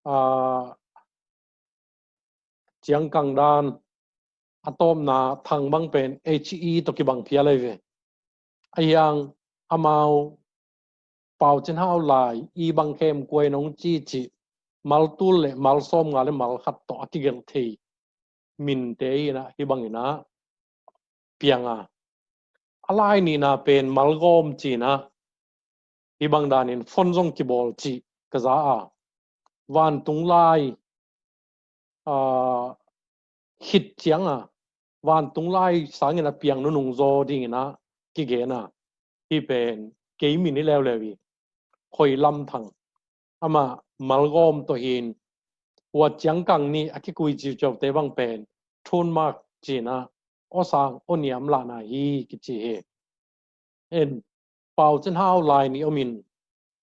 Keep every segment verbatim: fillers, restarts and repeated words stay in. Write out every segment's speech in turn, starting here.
a, ciangkang dan a tawpna thang bang pen H E tawh kibang phial ahi ve. Ahi hang amau Pau Cin Hau lai i bang khem kuai nong ci ci mal tul le mal sawm nga le mal khat tawh a kigelh thei minte hi na hi bang hi na piang a. A lai nihna pen malgawm ci na hi bang danin fon zong kibawl ci ka za a. Vantung lai a, khit ciang a, vantung lai sangin a piang nunung zaw dingin a kigen a. Hi pen kei min hi leuleu hi. Khoi lam thang. Ama malgawm tawh hin. Ua ciangkang ni a kikui ciuciaute bang pen. Thun mak cina. Aw sang aw niam lahna hi kici hi. En, Pau Cin Hau lai ni omin.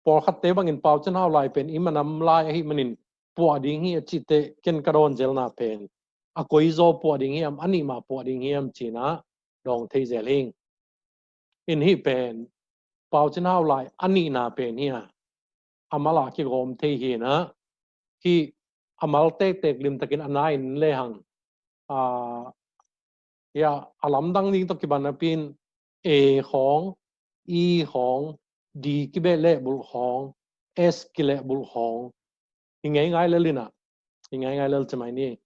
Pawlkhatte bangin Pau Cin Hau lai pen i minam lai ahi manin puah ding hi a cite ken ka dawn zelna pen. A koi zaw puah ding hiam, a nih ma puah ding hiam cina dawng thei zel hing. In hi pen, Pau Cin Hau lai a nihna pen hi a. A mal a kigawm thei hi na. Hi a mal tektek limtakin a na in le hang. A, ya, a lamdang ding tawh kiban napin A khawng, E khawng, D kibeh lehbulh khawng, S kilehbulh khawng. Hi ngeingai lel ina, hi ngeingai lel cimai ni.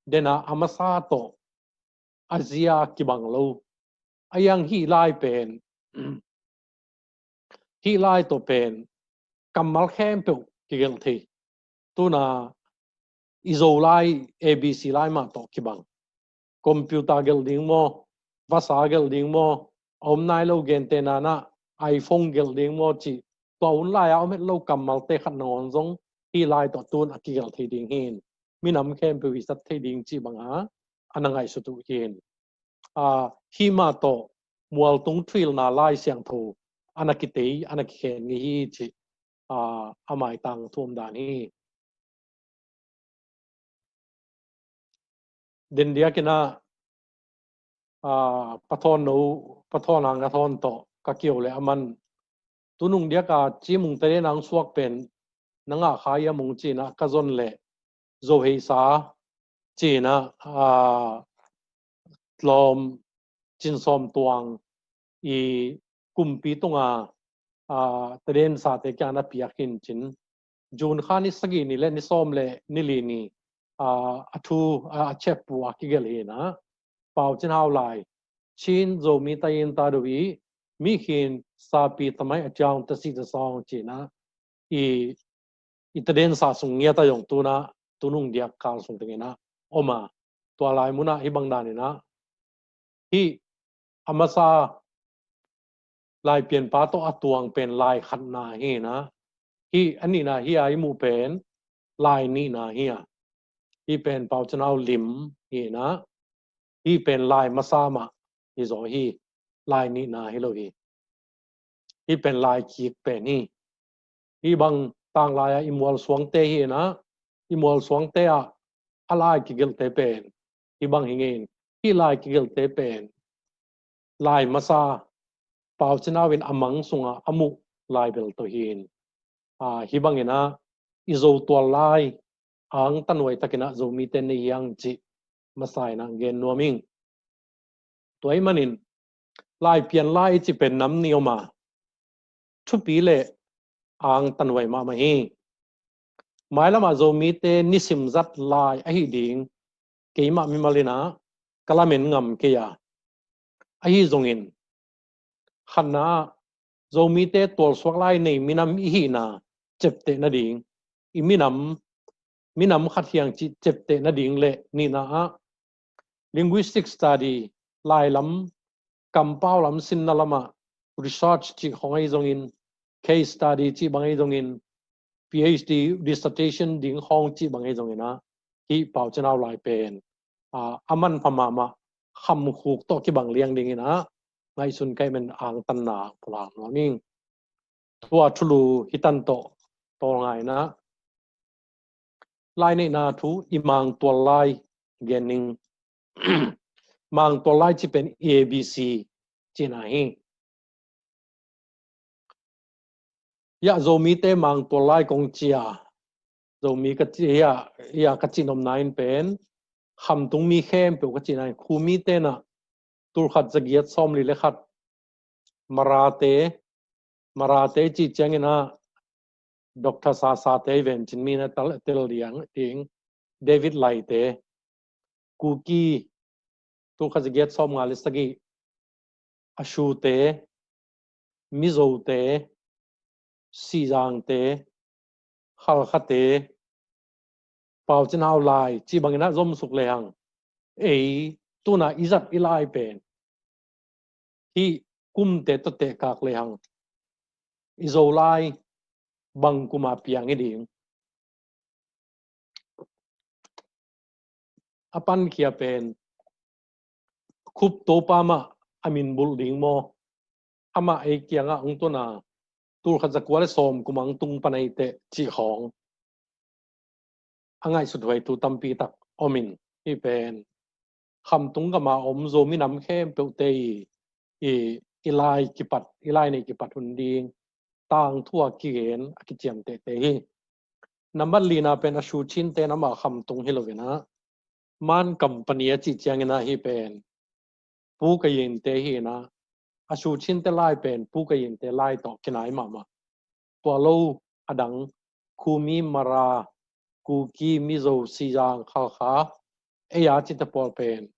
Dena a masa tawh a zia kibang lo. A yang hi lai pen, hi lai tawh pen kammal khempeuh kigelh thei. Tuna i Zo lai, A B C lai mah tawh kibang. Computer gelh ding maw, vasa gelh ding maw, a om nai lo gente nana, iPhone gelh ding maw ci. Tua hun lai a om het lo kammalte khat nangawn zong hi lai tawh tun a kigelh thei ding hin. Minam khempeuh hi sat thei ding ci banga a na ngaihsut uh hin. A, hi mah tawh mualtung thuilna lai siangtho a na kitei, a na kikhen ngei hi ci, a, a maitang thuam dan hi. Dendiakin a, a, pathawn no, pathawn ang a thawn tawh ka kio le a man. Tunung diaka cimung tade nang suak pen na ngah kha ia mung cina ka zon le Zo heisa cina, a, tlawm Cin Sawm Tuang i kumpi tunga, a, tadensate kia na piak hin cin. June kha ni sagih ni le ni sawm le ni li ni, a, a thu, a, a chep pu a kigelh hi na. Pau Cin Hau lai. Chin Zomi ta in ta do i, mi khin sapi tamai a chiang ta si ta sawng cina. I, i tadensa sung ngia ta yong tuna, tunung diak kal sung tengina. Oma, tua lai muna hi bang danina. Hi, a masa lai pianpa tawh a tuang pen lai khatna hi na. Hi, a nihna hi a i muh pen lai nihna hi a. Hi pen Pau Cin Hau lim hi na. Hi pen lai masa mah hi zaw hi. Lai nihna hi lo hi. Hi pen lai kik pen hi. Hi bang tang lai a i mual suangte hi na. I mual suangte a, a lai kigelhte pen. Hi bang hi ngein. Hi lai kigelhte pen. Lai masa Pau Cin Hau in a mang sunga a muh lai bel tawh hin. A, hi bangina i Zo tual lai ang tanuai takina Zomite nei hiang ci masa ina gen nuam ing. Tua i manin lai pian lai i ci pen nam ni oma. Thupi le ang tanuai mahmah hi. Mailama Zomite nisim zat lai ahi ding keimah mimalina ka lamen ngam kei a. Ahi zongin khatna Zomite tualsuak lai nei minam i hihna cepteh nading i minam, minam khat hiang cih cepteh nading le nihna ah linguistic study lai lam kampau lam sinna lama research cih khong ahi zongin case study cih bang ahi zongin PhD dissertation ding khong cih bang ahi zongin a hi Pau Cin Hau lai pen a, a manpha mahmah khamkhuk tawh kibang liang dingin a ngaihsun kaih men angtanna pulak nuam ing. Tua thulu hitan tawh tawlngaina lai neihna thu i Mang tual lai gen ning. Mang tual lai ci pen A B C cihna hi. Yah Zomite Mang tual lai kong cia Zomi ka ci, ia, ia ka cih nopna in pen, khamtung mi khempeuh ka cihna in, Kumi tenah tulkhat zagiat sawmli le khat Marate, Marate cih ciangin ah Doctor Sasate, Vencin mi na tel, tel diang ding, David Laite, Kuki tulkhat zagiat sawmnga le sagih, Ashute, Mizote, Sizangte, Khalkhate, Pau Cin Hau lai, ci bangin ah zom suk lehang, ei tuna i zat i lai pen hih kumte tawh tehkak lehang, i Zolai bang kuma piang hi ding? A pankhia pen Khup Topa mah a min bulh ding maw? Amah ei kiangah hong tun a, tulkhat zakua le sawm kum a hong tung pan ei teh cih khawng a ngaihsut huai thu tampi tak om in, hih pen khamtung gam a om Zomi nam khempeuhte i, i, i lai kipat, i lai nei kipat hun ding tangthu a kigen a kiciamtehte hi. Nambat lina pen Ashu Chinte in amah khamtung hi lo in ah, Man Company a cih ciangin ah hih pen Pu Kayinte hi in ah, Ashu Chinte lai pen Pu Kayinte lai tawh kinai mahmah. Tua lo a dang Kumi, Mara, Kuki, Mizo, Sizang, Khalkha, ei a cite pawl pen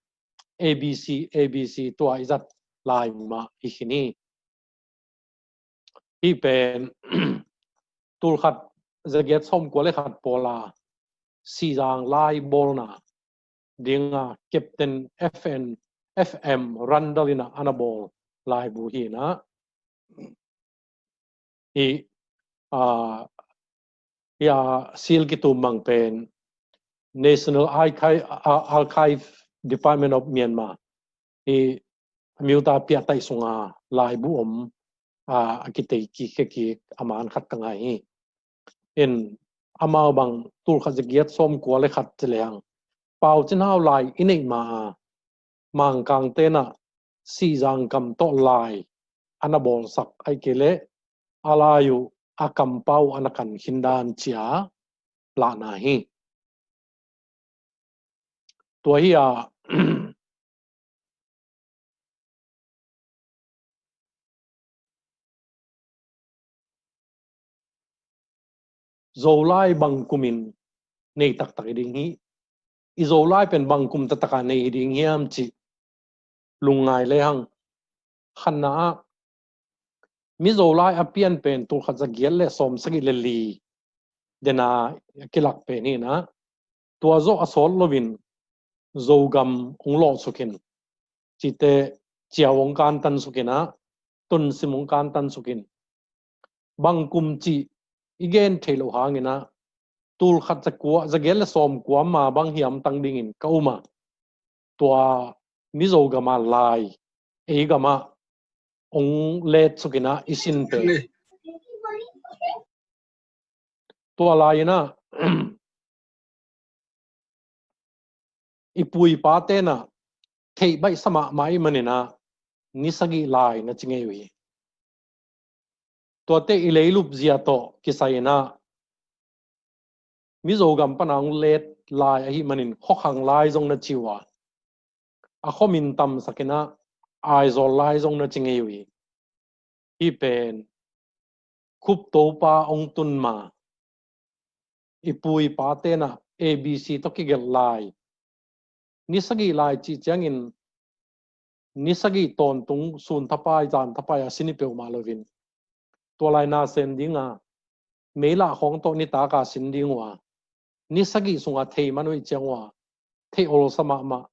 A B C, A B C tua i zat lai mah hi khin hi. Hih pen tulkhat zagiat sawmkua le khat pawl a Sizang lai bawlna ding a Captain F N, F M Randall in ah ana bawl laibu hi in ah, hih, ah, hih a sil kitum mang pen National Archive, ah, Archive Department of Myanmar, hih Amyotha Pyattaih sunga laibu om, ah, a kitei kik, kik a man khat ka ngai hi. In amau bang tulkhat zagiat sawmkua le khat ci lehang, Pau Cin Hau lai i neih ma a, Mangkang tenah Sizang kam tawh lai ana bawlsak ahih kei leh a lai uh a kampau ana kan khin dan ci a lahna hi. Tua hi a, Zolai bang kumin nei taktak hi ding hi. I Zolai pen bang kum taktak a nei hi ding hiam cih lungngai lehang, khatna ah Mizo lai a pian pen tulkhat zagiat le sawmsagih le li dena kilak pen hi in ah, tua zawh a sawt loin Zogam hong lawhsuk in, cite ciau hong kantan suk in ah, tunsim hong kantan suk in, bang kum cih i gen theih loh hangin ah, tulkhat zakua, zagiat le sawmkua ma bang hiam tang dingin ka um a, tua Mizo gam a lai ei gam ah hong letsuk in ah i sin pen, tua lai in ah i pu i pa tenah theih baihsa mahmah ahih manin ah ni sagih lai na ci ngei uh hi. Tuate i leilup zia tawh kisai in ah Mizo gam pana hong let lai ahih manin khuakhang lai zong na ci uh a, a khuamin tamsak in ah Aizawl lai zong na ci ngei uh hi. Hih pen Khup Topa hong tun ma, i pu i pa tenah A B C tawh kigelh lai, ni sagih lai cih ciangin ni sagih tawntung sun thapai zan thapai a sin hi peuhmah loin, tua lai na sem ding a, meilah khawng tawh nitak a sin ding uh a, ni sagih sungah thei man uh ih ciang uh a, theih olsa mahmah,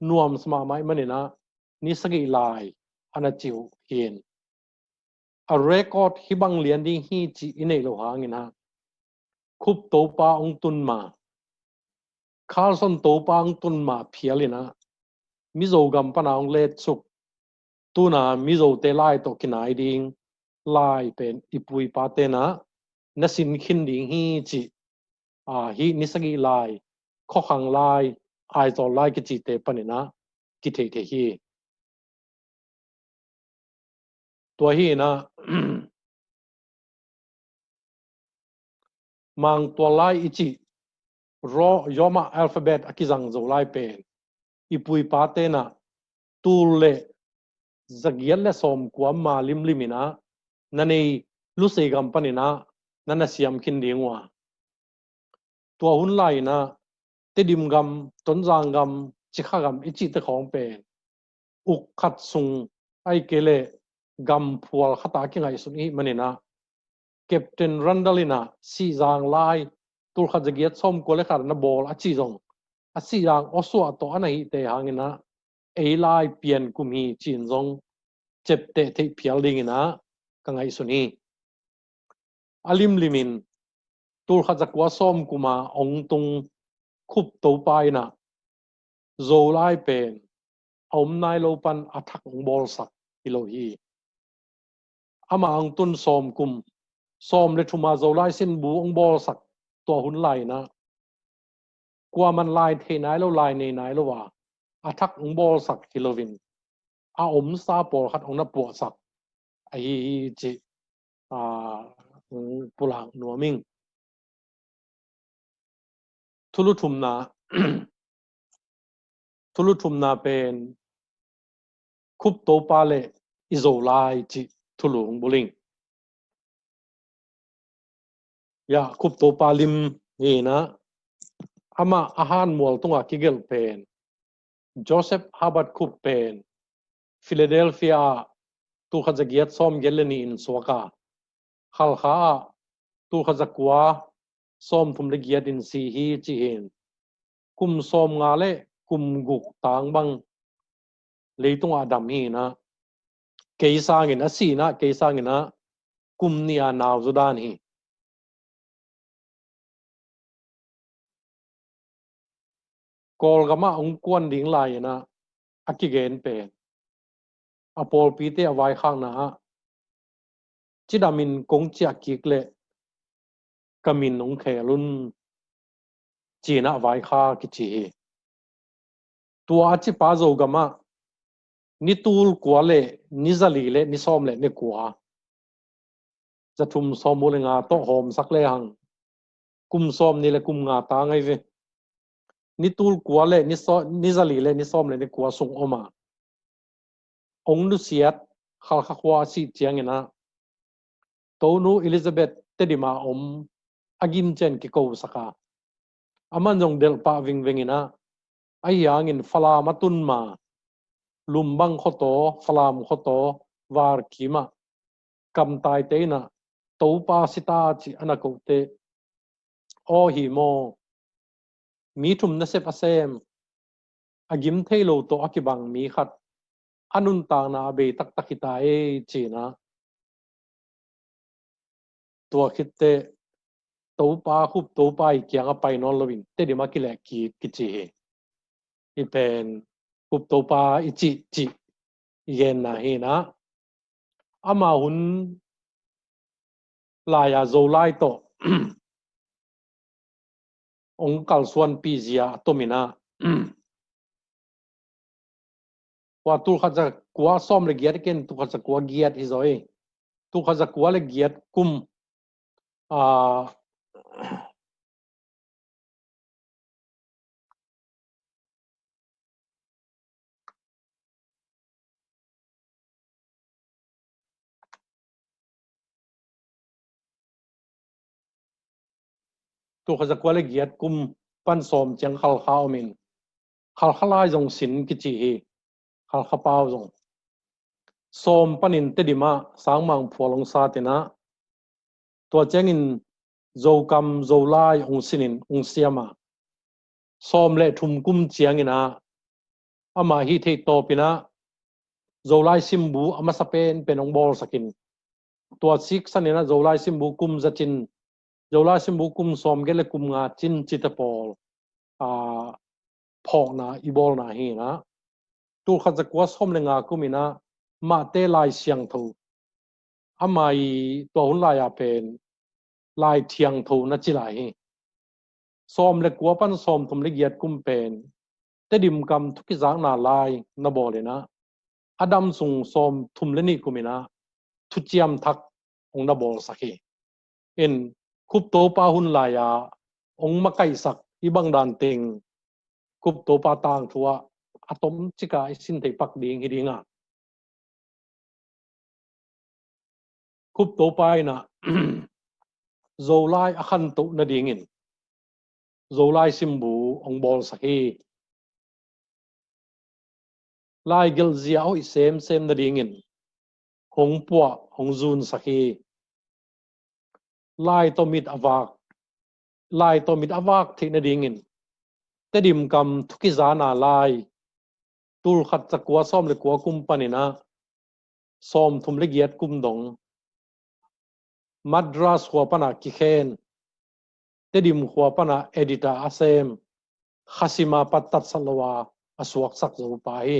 nuamsa mahmah ahih manin ah ni sagih lai ana ci uh hi. A record hih bang lian ding hi cih i neih loh hangin ah Khup Topa hong tun ma, Carson Topa hong tun ma phial in ah Mizo gam pana hong letsuk, tuna Mizote lai tawh kinai ding lai pen i pu i pa tenah na sin khin ding hi cih, a, hih ni sagih lai, khuakhang lai, Aizawl lai kicite panin ah kithei thei hi. Tua hi in ah Mangtual lai i cih Ro-, Roma alphabet a kizang Zolai pen i pu i pate na tul le zagiat le sawmkua ma limlim in ah na nei Lusei gam panin ah na na siam khin ding uh a, tua hun lai in ah Tedim gam, Tonzang gam, Cikha gam i cihte khawng pen uk khat sung, ahih kei leh gam phual khat a kingaihsun i hih manin ah Captain Randall in ah Sihzang lai tulkhat zagiat sawmkua le khat na bawl a cih zong, a Sihzang awsuah tawh a na hihte hangin ah ei lai pian kum hi ci-in zong ciapteh theih phial dingin ah ka ngaihsun hi. A limlimin tulkhat zakua sawmkuma ong tung Khup Topa in ah Zolai pen a om nai lo pan a thak ong bawlsak hi lo hi. Ama ong tun sawmkum, sawm le thuma Zolai simbu ong bawlsak tua hun lai in ah kuaman lai thei nai lo, lai nei nai lo a, a thak ong bawlsak hi loin a omsa pawlkhat ong na puahsak ahi hi cih, aa, ong pulak nuam ing. Thulu thumna, thulu thumna pen Khup Topa le i Zolai cih thulu ong bul ing. Ya, Khup Topa lim hi in ah, amah a hanmual tungah kigelh pen Joseph Herbert Khup pen Philadelphia ah tulkhat zagiat sawmgiat le nih in suak a, Khalkha ah tulkhat zakua sawmthum le giat in si hi ci hi in, kum sawmnga le kum guk tang bang leitungah a dam hi in ah, kei sangin, a sihna kei sangin ah kum nih a nau zaw dan hi. Kawlgam ah ong kuan ding lai in ah a kigen pen a pawlpite a vaikhakna ah, cidamin kong ciah kik leh ka min ong khel un, ci-in ah vaikhak kici hi. Tua a cipa Zogam ah ni tul kua le ni zali le ni sawm le ni kua, za thum sawm le nga tawh hawmsak lehang kum sawmnih le kum nga tang ahi ve. Ni tul kua le ni saw-, ni zali le ni sawm le ni kua sung om a, ong nusiat Khalkha khua a sih ciangin ah Tonu Elizabeth Tedim a om a gimcian kikosak a, aman zong delh pah vingveng in ah, ahi hangin Falam a tun ma, Lumbang khuataw, Falam khuataw, Varkim ah kamtaite in ah Topa si ta ci a na koh teh, aw hi maw, mi thum nasep a sem, a gim thei lo tawh a kibang mi khat a nuntakna a bei taktak hi ta ei, ci-in ah tua khit teh Topa, Khup Topa i kiangah pai nawn loin Tedim ah kileh kik kici hi. Hih pen Khup Topa i cih cih i genna hi in ah, ama hun lai-a Zolai tawh ong kalsuanpih zia a tom in ah, tua tulkhat zakua sawm le giat ken tulkhat zakua giat hi zaw hi. Tulkhat zakua le giat kum, aa, tulkhat zakua le giat kum pan sawm ciang Khalkha om in, Khalkha lai zong sin kici hi. Khalkha pau zong sawm panin Tedim ah sangmang phual ong sat in ah, tua ciangin Zokam Zolai ong sin in ong siam a, sawm le thum kum ciangin ah, amah hih theih tawpin ah Zolai simbu a masa penpen ong bawlsak in, tua siksan in ah Zolai simbu kum zacin, Zolai simbu kum sawmgiat le kum nga cin cite pawl, aa, phawkna i bawlna hi in ah, tulkhat zakua sawm le nga kum in ah Mahte Lai Siangtho, ama i tua hun lai-a pen Lai Thiangtho na ci lai hi. Sawm le kua pan sawmthum le giat kum pen Tedim kam thukizakna lai na bawl in ah, a dam sung sawmthum le nih kum in ah thuciam thak ong na bawlsak hi. In Khup Topa hun lai-a hong makaihsak hih bang dan teng Khup Topa tangthu ah a tomcik a i sin thei pak ding hi ding a, Khup Topa in ah Zolai a khantoh nadingin Zolai simbu hong bawlsak hi. Lai gelhzia a hoih semsem nadingin hong puah hong zunsak hi. Lai tawh mit a vak, lai tawh mit a vak theih nadingin Tedim kam thukizana lai, tulkhat zakua sawm le kua kum panin ah sawmthum le giat kum dong Madras khua pana kikhen, Tedim khua pana editor a sem, Khasima pat tatsat lo a a suaksak zo pa hi.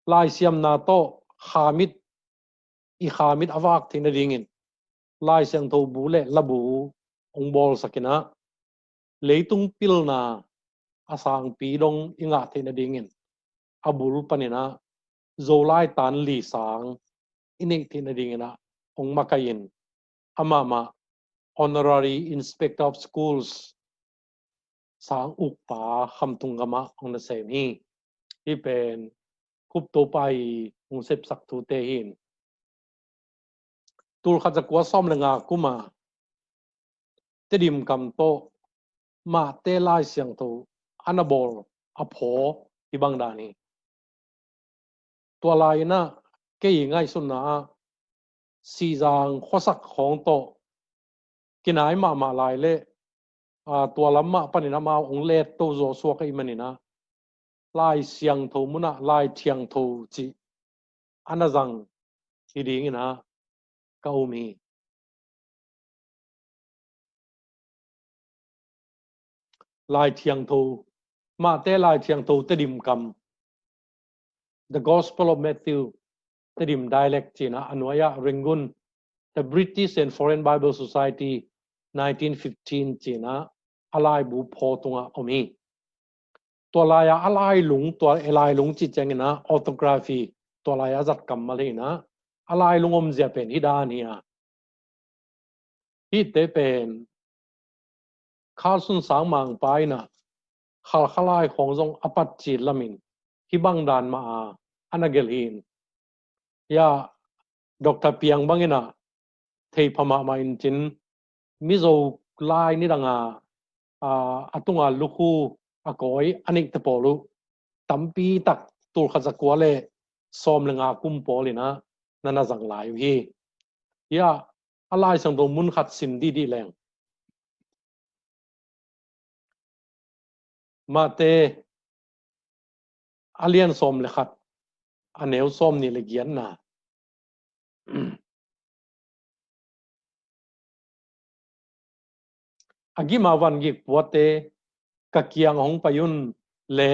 Laisiamna tawh khamit, i khamit a vak theih nadingin Lai Siangtho bu le labu hong bawlsak in ah, leitung pilna a sangpi dong i ngah theih nadingin a bul panin ah Zolai tan li sang i neih theih nadingin ah hong makai in, amah mah Honorary Inspector of Schools sang ukpa Khamtung gamah hong nasem hi. Hih pen Khup Topa i hong sepsak thute hi. Tulkhat zakua sawm le nga kuma Tedim kam tawh Mahte Lai Siangtho a na bawl a phaw hih bang dan hi. Tua lai-in ah kei ngaihsutna ah Sihzang khuasak khawng tawh kinai mahmah lai leh, aa, tua lam mah panin amau hong letto zawsuak ahih manin ah Lai Siangtho munah Lai Thiangtho cih a na zang hi dingin ah ka um hi. Lai Thiangtho, Mahte Lai Thiangtho Tedim kam, The Gospel of Matthew Tedim dialect ci-in ah a nuai-ah Rangoon, The British and Foreign Bible Society, nineteen fifteen ci-in ah a laibu phaw tungah om hi. Tua lai-a a lailung, tua e lailung cih ciangin ah orthography, tua lai-a a zat kammal hi-in ah a lailung omzia pen hih dan hi a. Hihte pen Khalsun Sangmangpa in ah Khalkha lai khawng zong a patcil lamin hih bang dan mah a a na gelh hi. Ya, Doctor Piang bangin ah thei pha mahmah in cin, Mizo lai nidang a, a, a tunga lukhu a kawi a neihte pawl uh tampi tak tulkhat zakua le sawm le nga kum pawl in ah na na zang lai uh hi. Ya, a Lai Siangtho mun khat sim dihdih leng, Mahte a lian sawm le khat, a neu sawm nih le giatna. A gima van gik puate ka kiang hong pai un le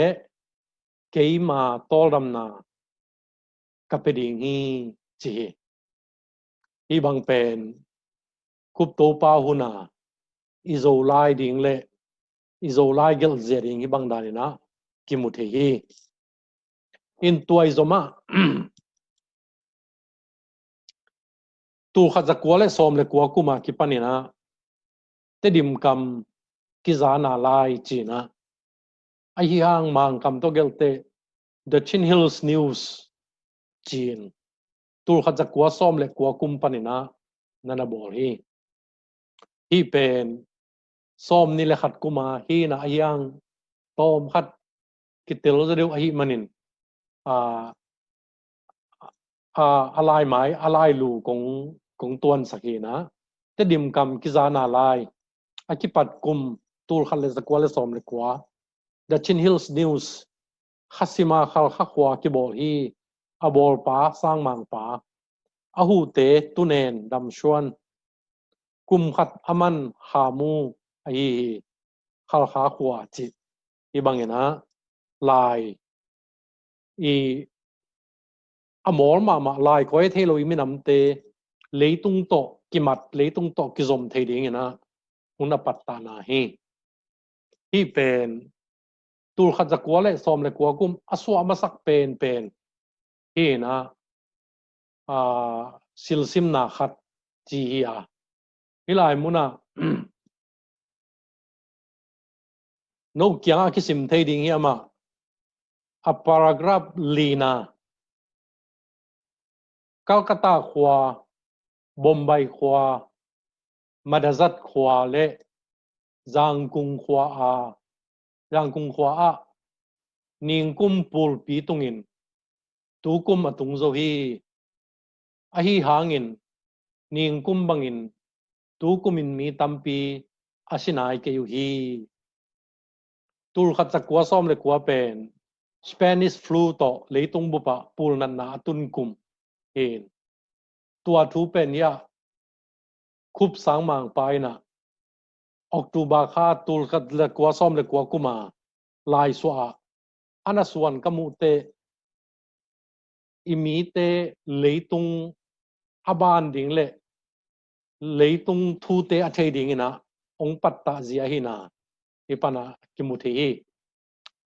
keima tawldamna ka pia ding hi, ci hi. Hih bang pen Khup Topa hun a i Zolai ding le i Zolai gelhzia ding hih bang danin ah kimu thei hi. In tua i zom ah tulkhat zakua le sawm le kua kum a kipanin ah Tedim kam kizana lai ci-in ah, ahi hang Mangkam tawh gelhte The Chin Hills News ci-in tulkhat zakua sawm le kua kum panin ah na na bawl hi. Hih pen sawm nih le khat kum a hi-in ah ahi hang tawm khat kitel zaw deuh ahih manin, a, a, a laimai, a lailu kong, kong tuansak hi-in ah, Tedim kam kizana lai a kipat kum tulkhat le zakua le sawm le kua, The Chin Hills News, Khasima Khalkha khua kibawl hi, a bawlpa Sangmangpa, a huhte Tunen Damsuan, kum khat a man Hamu ahi hi, Khalkha khua cih. Hih bangin ah lai i a mawl mahmah, lai koi thei lo i minamte leitung tawh kimat, leitung tawh kizom thei dingin ah hun a pattahna hi. Hih pen tulkhat zakua le sawm le kua kum a suah masak penpen hi-in ah, a, silsimna khat ci hi a. Hih lai munah no kiangah a kisim thei ding hi amah. A paragraph lina, Calcutta khua, Bombay khua, Madurai khua le Zangkung khua a, Zangkung khua ah ningkum pulpi tungin tukum a tung zo hi. Ahi hangin ningkum bangin tukumin mi tampi a si nai kei uh hi. Tulkhat zakua sawm le kua pen Spanish flu tawh leitung bupah pulnatna a tun kum hi. Tua thu pen hiah Khup Sangmangpa inah October kha tulkhat zakua sawm le kua kuma laisuah ah a na suan ka muhte i mite leitung a ban ding le leitung thute a thei dinginah hong pattah zia hina hi panah kimu thei hi.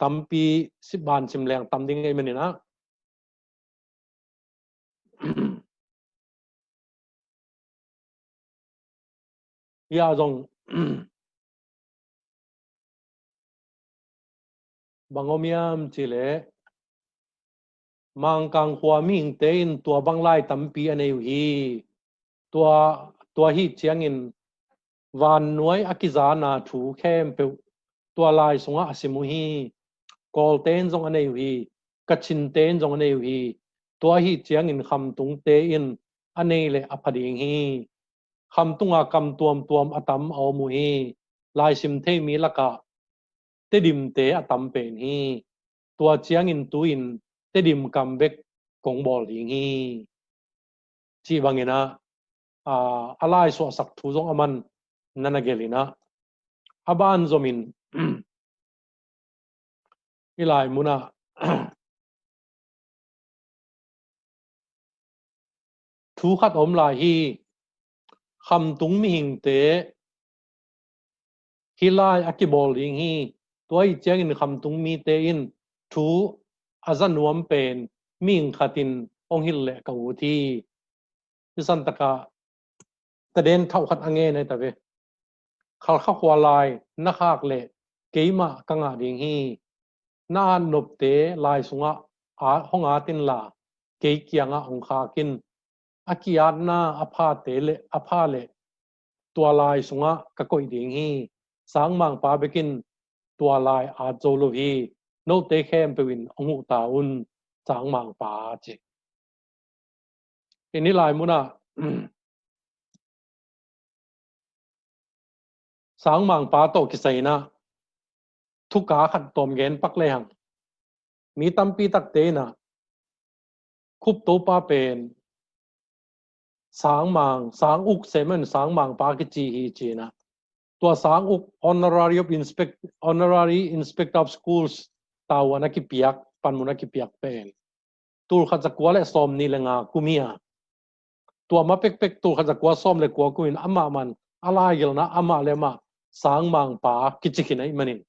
Tampi si ban sim leng tam ding ei maninah hia zong bang om hiam cileh Mangkang khua mihingte in tua bang lai tampi a nei uh hi. Tua, tua hi ciangin vannuai a kizana thu khempeuh tua lai sungah a sim uh hi. Kawlte in zong a nei uh hi. Kachinte in zong a nei uh hi. Tua hi ciangin khamtungte in a nei le a pha ding hi. Khamtunga kam tuamtuam a tam a om uh hi. Laisim thei mi lakah Tedimte a tam pen hi. Tua ciangin tu-in Tedim kam bek kong bawl ding hi. Cih banginah a laisuahsak thu zong a man na na gelinah a ban zomin i lai munah thu khat om lai hi. Khamtung mihingte hih lai a kibawl ding hi. Tua hi ciangin khamtung mite in thu a za nuam pen mihing khatin hong hilh leh ka ut hi. Hi santakah taden thauh khat a ngen ai ta ve. Khalkha khua lai na khak leh keimah ka ngah ding hi. Na at nopte lai sungah hong at inla kei kiangah hong khak in. A ki-atna a phate le a pha le tua lai sungah ka koih ding hi. Sangmangpa bekin tua lai at zo lo hi. Note khempeuh in hong huh ta un. Sangmangpa ci. Hih lai munah Sangmangpa tawh kisai inah thuka khat tawm gen pak lehang mi tampi takte inah Khup Topa pen Sangmang, Sang Uk semen Sangmangpa kici hi ci inah tua Sang Uk Honorary of Inspect, Honorary Inspector of Schools tauan a kipiak, panmun a kipiak pen tulkhat zakua le sawm nih le nga kum hi a. Tua ma pekpek tulkhat zakua sawm le kua kumin amah man a laigelhna amah le amah Sangmangpa kici khin ahih manin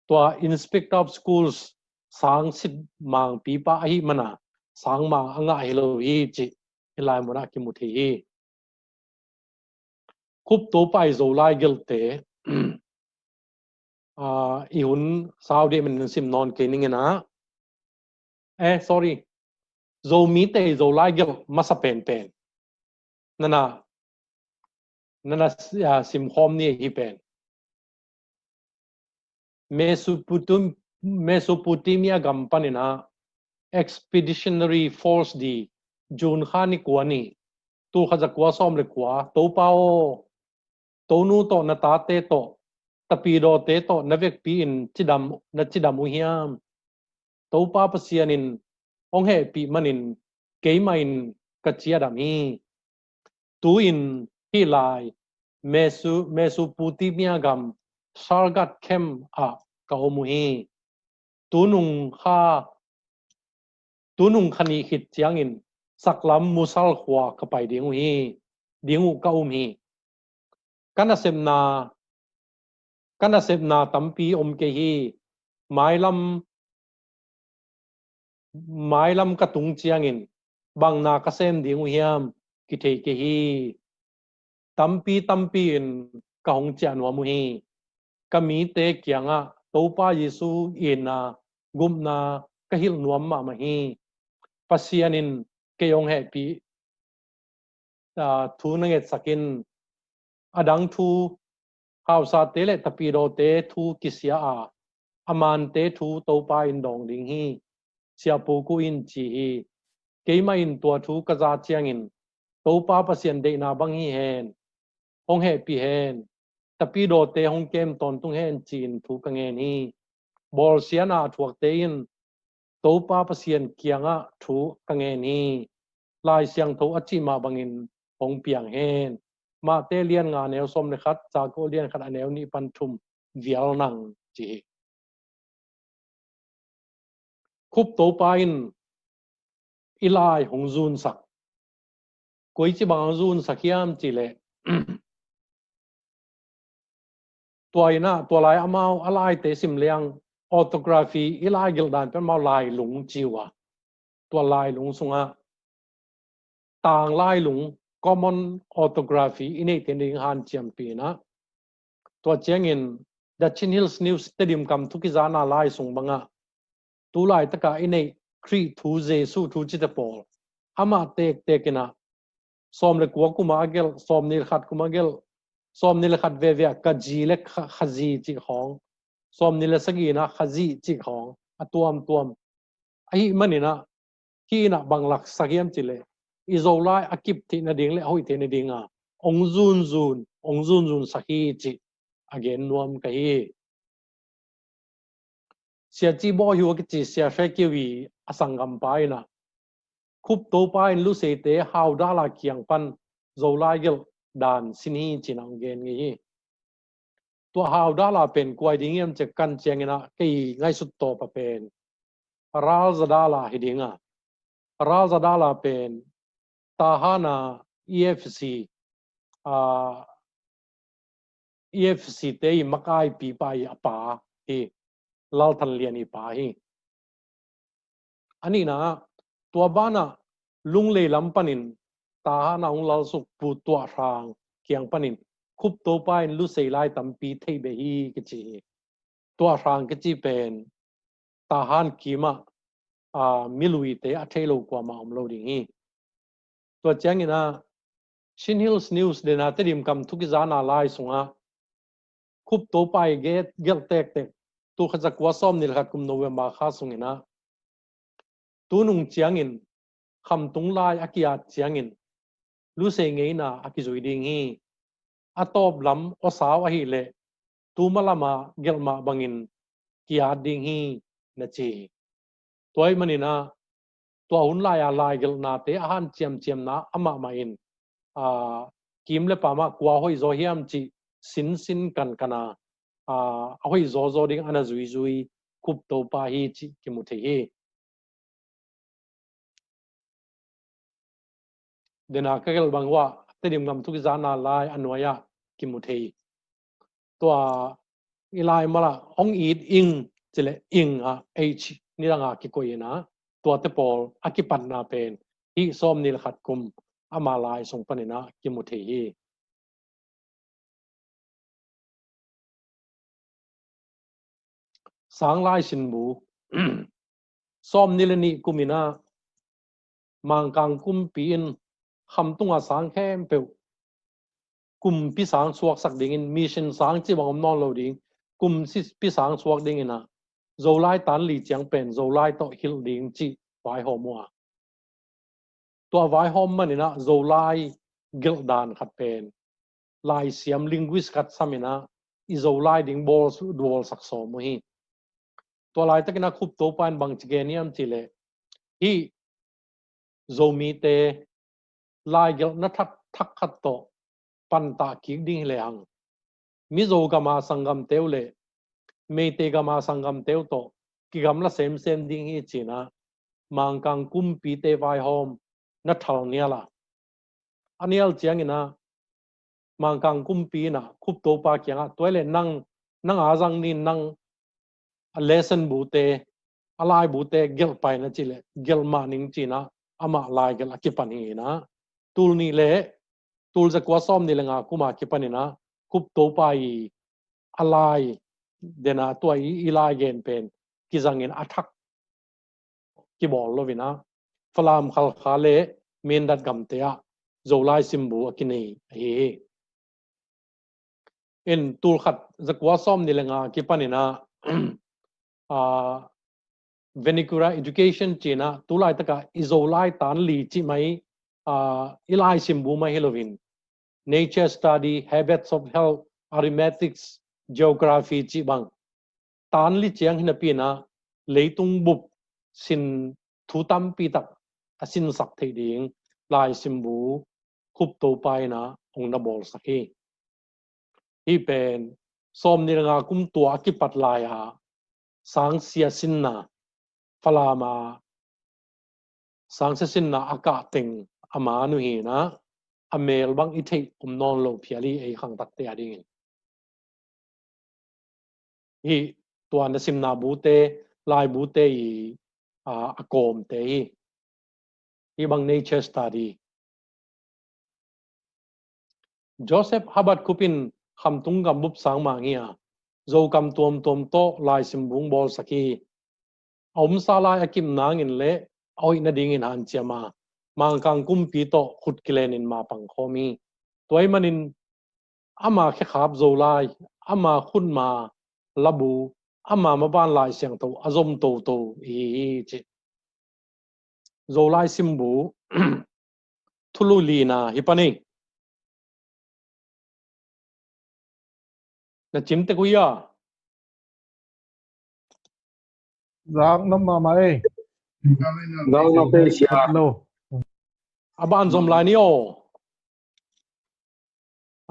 tua Inspector of Schools Sangsit Mangpipa ahih mana Sangmang a ngah hi lo hi cih hih lai munah kimu thei hi. Khup Topa i Zolai gelhte, ah, i hun sau dih manin sim nawn kei ning inah. Eh, sorry. Zomite i Zolai gelh masa penpen nana, nana, ah, simkhawm ni hi pen. Mesopotam-, Mesopotamia gam paninah Expeditionary Force di June kha ni kua ni, tulkhat zakua sawm le kua, Topa aw, Tonu tawh na tate tawh, tapidawte tawh na vekpi in cidam, na cidam uh hiam? Topa Pasian in hong hehpih manin keimah in ka ciadam hi. Tu-in hih lai Mesu-, Mesopotamia gam Sargat khem ah ka om uh hi. Tunung kha, tunung kha nih khit ciangin saklam Musal khua ka pai ding uh hi, ding uh ka um hi. Ka nasepna, ka nasepna tampi om kei hi. Mailam, mailam ka tung ciangin bang na ka sem ding uh hiam kithei kei hi. tampi tampi in ka hong ciah nuam uh hi. Ka mite kiangah Topa Jesu itna gupna ka hilh nuam mahmah hi. Pasian in kei hong hehpih, aa, thu na ngetsak in, a dang thu, hausate le tapidawte thu kisia a, a mante thu Topa in dawng ding hi, Sia Pu Ku in ci hi. Keimah in tua thu ka za ciangin, Topa Pasian deihna bang hi hen, hong hehpih hen, tapidawte hong kem tawntung hen ci-in thu ka ngen hi. Bawlsiatna a thuakte in Topa Pasian kiangah thu ka ngen hi. Lai Siangtho a cih mah bangin hong piang hen. Mate lian nga neu sawm le khat, Jakob lian khat a neu nih pan thum vial nang ci hi. Khup Topa in i lai hong zunsak. Koici bang hong zunsak hiam cih leh, tua in ah, tua lai amau a laite sim leng, orthography i lai gelh dan pen amau lailung ci uh a. Tua lailung sungah tang lailung, common orthography i neihte ding hanciampih in ah, tua ciangin The Chin Hills News Tedim kam thu kizana lai sung bangah, tu laitaka i neih Khrih thu, Jesu thu cite pawl, amah tektek in ah, sawm le kua kum a gelh, sawm nih le khat kum a gelh, sawm nih le khat veve ah ka zi le kha, kha zi cih khawng, sawm nih le sagih in ah kha zi cih khawng a tuamtuam. Ahih manin ah, hih in ah bang laksak hiam cih leh, i Zolai a kip theih nading le a hoih theih nading a hong zunzun, hong zunzunsak hi cih a gen nuam ka hi. Sia Ci Baw Hiu a kici Sia Hre Kiu i a sanggampa in ah, Khup Topa in Luseite Hau Dala kiang pan Zolai gelh dan sin hi ci-in ah hong gen ngei hi. Tua Hau Dala pen kua hi ding hiam cih kan ciangin ah kei ngaihsut tawp a pen Ral Za Dala hi ding a. Ral Za Dala pen Tahan a E F C, a, E F C te i makaipipa i a pa hi, Lal Than Lian i pa hi. A nihna ah, tua banah Lunglei lam panin Tahan a hong lalsuk Pu Tuah Hrang kiang panin Khup Topa in Lusei lai tampi theih beh hi kici hi. Tuah Hrang kici pen Tahan kimah, aa, miluite a thei lo kuamah om lo ding hi. Tua ciangin ah Chin Hills News dena Tedim kam thu kizana lai sungah Khup Topa i gelh tektek, tul khat za kua sawm nih le khat kum November kha sungin ah, tu nung ciangin Khamtung lai a ki-at ciangin Lusei ngeina a kizui ding hi. A tawp lam awsau ahih leh tuma lama gelh mah bangin ki-at ding hi, na ci hi. Tua ahih manin ah, tua hun lai-a laigelhnate a hanciamciamna amah mah in, aa, kim le pamah kua hoih zaw hiam cih sinsin kankan a, aa, a hoih zawzaw ding a na zuizui Khup Topa hi cih kimu thei hi. Dena ka gelh bang uh ah, Tedim kam thu kizana lai a nuai-ah kimu thei. Tua i lai malah hong it ing, cih leh ing ah H nidang a kikoih in ah, tuate pawl a kipatna pen hih sawm nih le khat kum ama lai sung panin ah kimu thei hi. Sang lai sin bu. Sawm nih le nih kum in ah Mangkang kumpi in Khamtung a sang khempeuh kumpi sang suaksak dingin, mission sang cih bang om nawn lo ding, kumpi sang suak dingin ah Zolai tan li ciang pen Zolai tawh hilh ding cih vaihawm uh a. Tua vaihawm manin ah Zolai gelh dan khat pen laisiam linguist khat samin ah i Zolai ding bawl, bawlsak sawm uh hi. Tua laitakin ah Khup Topa in bangci gen hiam cih leh, hih Zomite laigelhna thak, thak khat tawh pantah kik ding hi lehang, Mizo gama sanggamte uh le Meitei gama sanggamte uh tawh kigamla semsem ding hi ci-in ah Mangkang kumpite vaihawm na thal nial a. A nial ciangin ah Mangkang kumpi in ah Khup Topa kiangah, tua hi leh nang, nang a zang nin, nang a lesson bute, a lai bute gelh pai na cih leh gelh mah ning ci-in ah amah laigelh a kipan hi in ah, tul nih le tul zakua sawm nih le nga kum a kipanin ah Khup Topa i a lai, den a tua i, i lai gen pen kizangin a thak kibawl loin ah Falam, Khalkha le Mindat gamte ah Zolai simbu a kinei ahi hi. In tul khat zakua sawm nih le nga kipanin ah, ah, vernacular education ci-in ah tu laitak a i Zolai tan li cih mai, ah, i lai simbu mai hi loin, nature study, habits of health, arithmetics, geography cih bang tan li ciang hi napi-in ah leitung bup sin thu tampi tak a sinsak theih ding lai simbu Khup Topa in ah hong na bawlsak hi. Hih pen sawm nih le nga kum tua a kipat lai-a sangsia sinna, Falam a sangsia sinna a kah teng a man uh hi-in ah, a mel bang i theih om nawn lo phial hi, ei khangtakte a dingin. Hih tua na simna bute, lai bute i, a, a kawmte hi. Hih bang nature study. Joseph Habakkuk in Khamtung gambup sang mang hi a, Zokam tuamtuam tawh lai simbu hong bawlsak hi. A omsa lai a kip nangin le a hoih nadingin hanciam a, Mangkang kumpi tawh khut kilenin ma pangkhawm hi. Tua ahih manin ama khekhap Zolai, ama khutma labu, ama maban Lai Siangtho a zom toto i hi hi ci. Zolai simbu thulu lina hi pan hi. Na cim tek uh hia? Zak nop mahmah ei. Zak nop ei sia. Lo. A ban zom lai ni aw.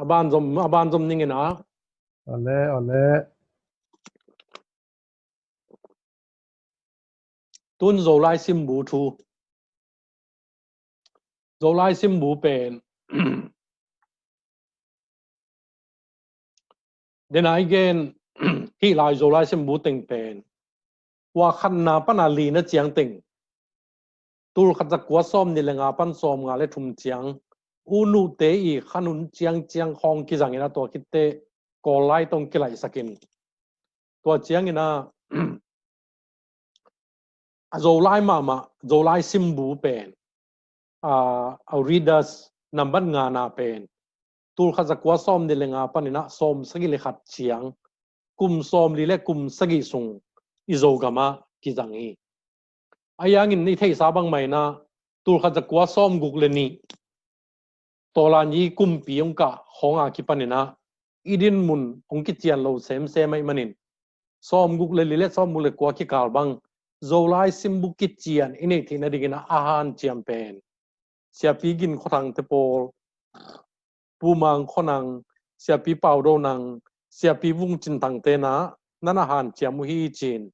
A ban zom, a ban zom ning in a. Ole, ole. Tun Zolai simbu thu. Zolai simbu pen. Den a i gen hih lai Zolai simbu teng pen. Ua khatna pan a lina ciang teng. Tul khat zakua sawm nih le nga pan sawm nga le thum ciang. U Nuhte i khan hun ciang ciang khawng kizangin a tua khitte Kawl lai tawh hong kilaihsakin. Tua ciangin a a Zolai mahmah, Zolai simbu pen, a, Auridas nambat ngana pen, tul khat zakua sawm nih le nga panin a sawm sagih le khat ciang, kum sawm li le kum sagih sung i Zogam ah kizang hi. A yangin i theihsa bangmah in a tul khat zakua sawm guk le nih, Tawlan i kumpi hong kah khawng a kipanin a i dinmun hong kician lo semsem ahih manin, sawm guk le li le sawm guk le kua kikal bang Zolai simbu kician i neih theih nadingin a hanciam pen Siapi Gin Khua Thangte pawl, Pu Mang Khua Nang, Siapi Pau Do Nang, Siapi Vung Cin Thangte na, nan a hanciam uh hi cin.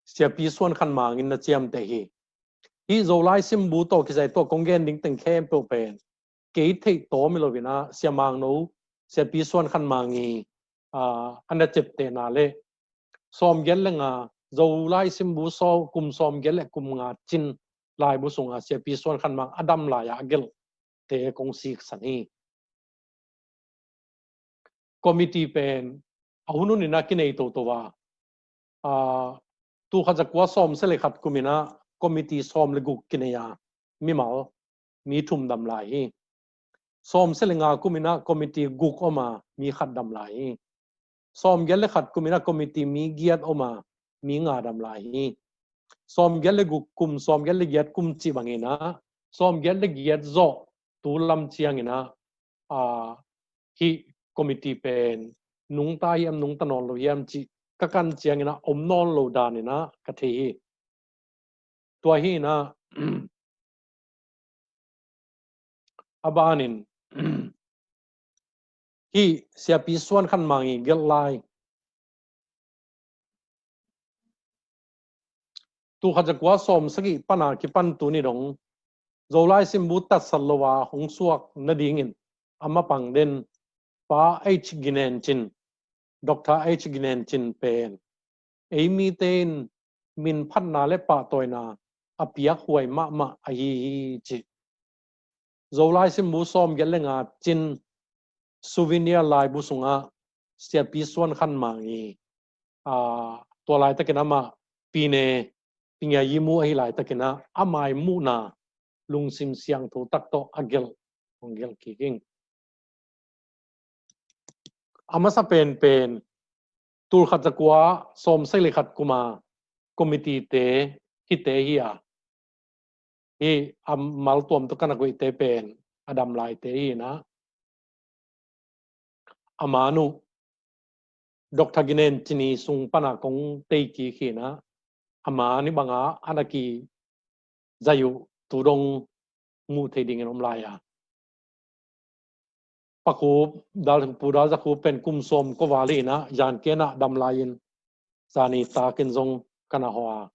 Siapi Suan Khan Mang in na ciamteh hi. Hih Zolai simbu tawh kizai tawh kong gen ding teng khempeuh pen kei theih tawm hi lo in a, Sia Mang No, Siapi Suan Khan Mang i, a, a na ciamtehna le sawm giat le nga, Zolai simbu sawm, kum sawm giat le kum nga cin laibu sungah Siapi Suan Khan Mang a dam lai-a a gelhte kong siksan hi. Committee pen a hun hun in a kinei toto a, a, tul khat zakua sawm sagih le khat kumin a committee sawm le guk kinei a, mimal mi thum dam lai hi. Sawm sagih le nga kumin a committee guk om a, mi khat dam lai hi. Sawm giat le khat kumin a committee mi giat om a, mi nga dam lai hi. Sawm giat le guk kum, sawm giat le giat kum cih bangin a, sawm giat le giat zawh tu lam ciangin a, a, hih committee pen nungta hiam, nungta nawn lo hiam cih ka kan ciangin a om nawn lo danin a ka thei hi. Tua hi in a, a banin, hih Siapi Suan Khan Mang i gelh lai. Tul khat zakua sawm sagih pan a kipan tuni dong Zolai simbu tatsat lo a hong suak nadingin a mapang den Pa H Ginen Cin, Doctor H Ginen Cin pen ei mite in min phatna le pahtawina a piakhuai mahmah ahi hi ci. Zolai Simbu sawmgiat le nga cin souvenir laibu sungah Siapi Suan Khan Mang i, aa, tua laitakin amah Pine, Pingayimu ahi laitakin ah, amah i muhna lungsim siangtho tak tawh a gelh, hong gelh kik ing. A masa penpen, tulkhat zakua sawmsagih le khat kuma committee te, hite hi a, hi a maltuam tawh ka na guihte pen a damlaite hi na. A man uh Doctor Ginen Cin i sung pana kong tei kik hi na. A man i banga a na kizai uh tu dong muh thei dingin om lai a. Pa Khup, Dal, Pu Dal Za Khup pen kum sawm kua val hi na, zan kei na damlai in, zani takin zong ka na hawh a.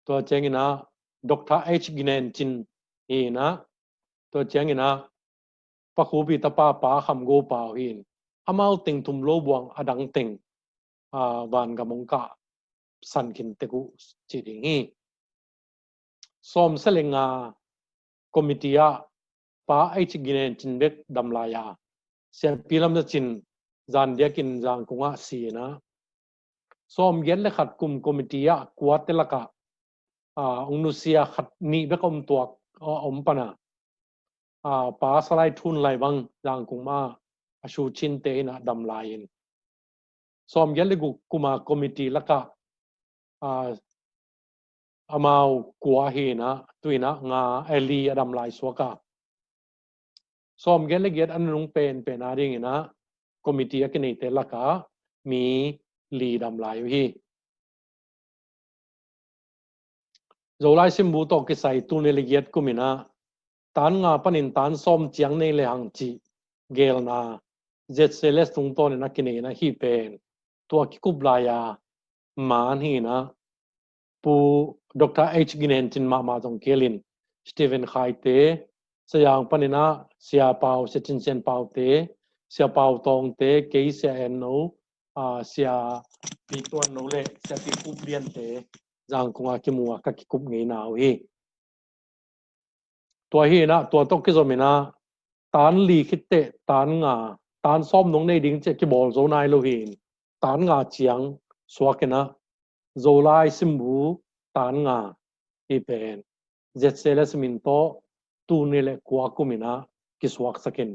Tua ciangin ah Doctor H Ginen Cin hi na, tua ciangin ah Pa Khup i tapa Pa Kham Go Pau hi in, amau teng thum lo buang a dang teng, aa, vangam hong kah san khin tek uh ci ding hi. Sawmsagih le nga committee ah Pa H Ginen Cin bek damlai a, Siapi Lam Za Cin zan diakin Zangkung ah si na. Sawmgiat le khat kum committee ah kuate lakah, aa, ung nusia khat nih bek om tuak, aa, om pana, aa, Pa Salai Thun Lai bang Zangkung ma a su cinte hi na damlai in. Sawmgiat le guk kuma committee lakah, aa, amau kua hi na, tu in ah nga, eh, li a damlai suak a. Sawmgiat le giat a nunung penpen a dingin ah committee a kineite lakah mi li damlai uh hi. Zolai Simbu tawh kisai tul nih le giat kum in ah tan nga panin tan sawm ciang nei le hang cih gelna Z C L S tungtawnin a kinei in ah, hih pen tua kikup lai a man hi na. Pu Doctor H Ginen Cin mahmah zong kei in, Stephen Khai te, Sayang panin ah Sia Pau, Sia Cin Sian Pau te, Sia Pau Tawng te, kei Sia En No, aa, Sia Pi Tuan No le Sia Pi Khup Lian te Zangkung ah kimu a ka kikup ngeina uh hi. Tua hi in ah, tua tawh kizom in ah, tan li khit teh tan nga, tan sawm nong nei ding ci a kibawl zo nai lo hi in, tan nga ciang suak in ah, Zolai Simbu tan nga hi pen Z C L S min tawh tul nih le kua kum in ah kisuaksak in,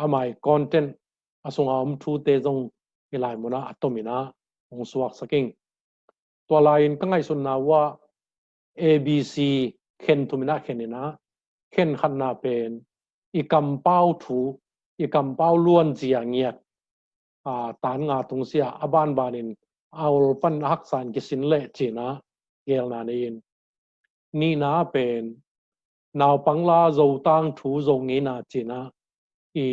amah i content a sunga om thute zong hih lai munah a tom in ah hong suaksak ing. Tua lai-in ka ngaihsutna uh ah A B C khen thum in ah khen in ah, khen khatna pen i kampau thu, i kampau luanzia ngiat, aa, tan nga tungsia a banbanin a ol pan a haksa in kisin leh ci in ah gelna nei in. Nihna pen naupang la, Zo tangthu, Zo ngeina ci in ah i,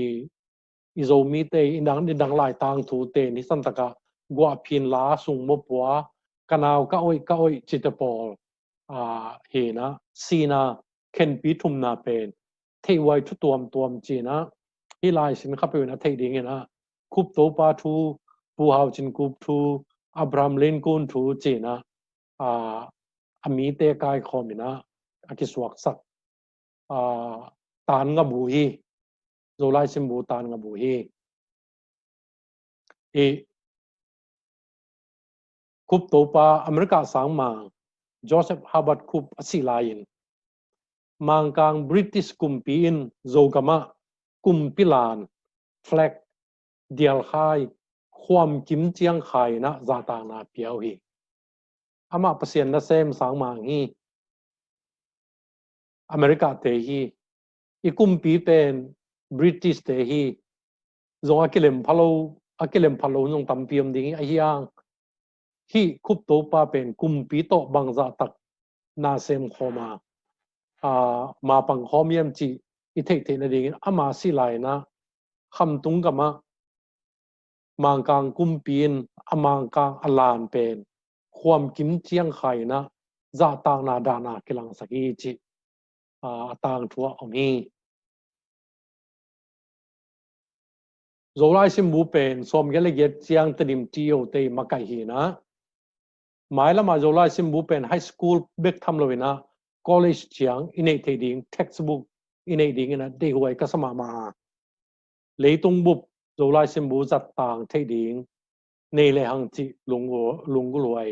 i Zomite i dang, i dang lai tangthute in hih santakah guahphin la, sung mawpua, ka nau ka oih, ka oih cite pawl, aa, hi in ah, sihna khenpi thumna pen theihhuai thu tuamtuam ci in ah, hih lai sin kha peuh in a theih dingin ah, Khup Topa thu, Pu Hau Cin Kup thu, Abraham Lincoln thu ci in ah, aa, a mite kaikhawm in ah a kisuaksak, aa, tan nga bu hi. Zolai Simbu tan nga bu hi. I Khup Topa America sangmang Joseph Herbert Khup a sih lai-in, Mangkang British kumpi in Zogam ah kumpi lan, flag, dialkhai, khuam kim ciangkhai in ah zahtakna pia uh hi. Amah Pasian nasem sangmang hi. America te hi. I kumpi pen British te hi. Zong a kilem pha lo, a kilem pha lo zong tampi om ding hi. Ahi hang hih Khup Topa pen kumpi tawh bangzah tak na sem khawm a, aa, ma pang khawm hiam cih i theihtheih nadingin, ama sih lai-in ah Khamtung gam ah Mangkang kumpi in a Mangkang a lan pen khuam kim ciangkhai in ah zahtakna dahna kilangsak hi cih, aa, a tangthu ah om hi. Zolai Simbu pen sawmgiat le giat ciang Tedim T O te i makaih hi in ah, mailam ah Zolai Simbu pen high school bek tham lo in ah, college ciang i neih theih ding textbook i neih dingin ah deihhuai ka sa mahmah a, leitung bup Zolai simbu zat tang theih ding nei le hang cih lunggulh, lunggulhhuai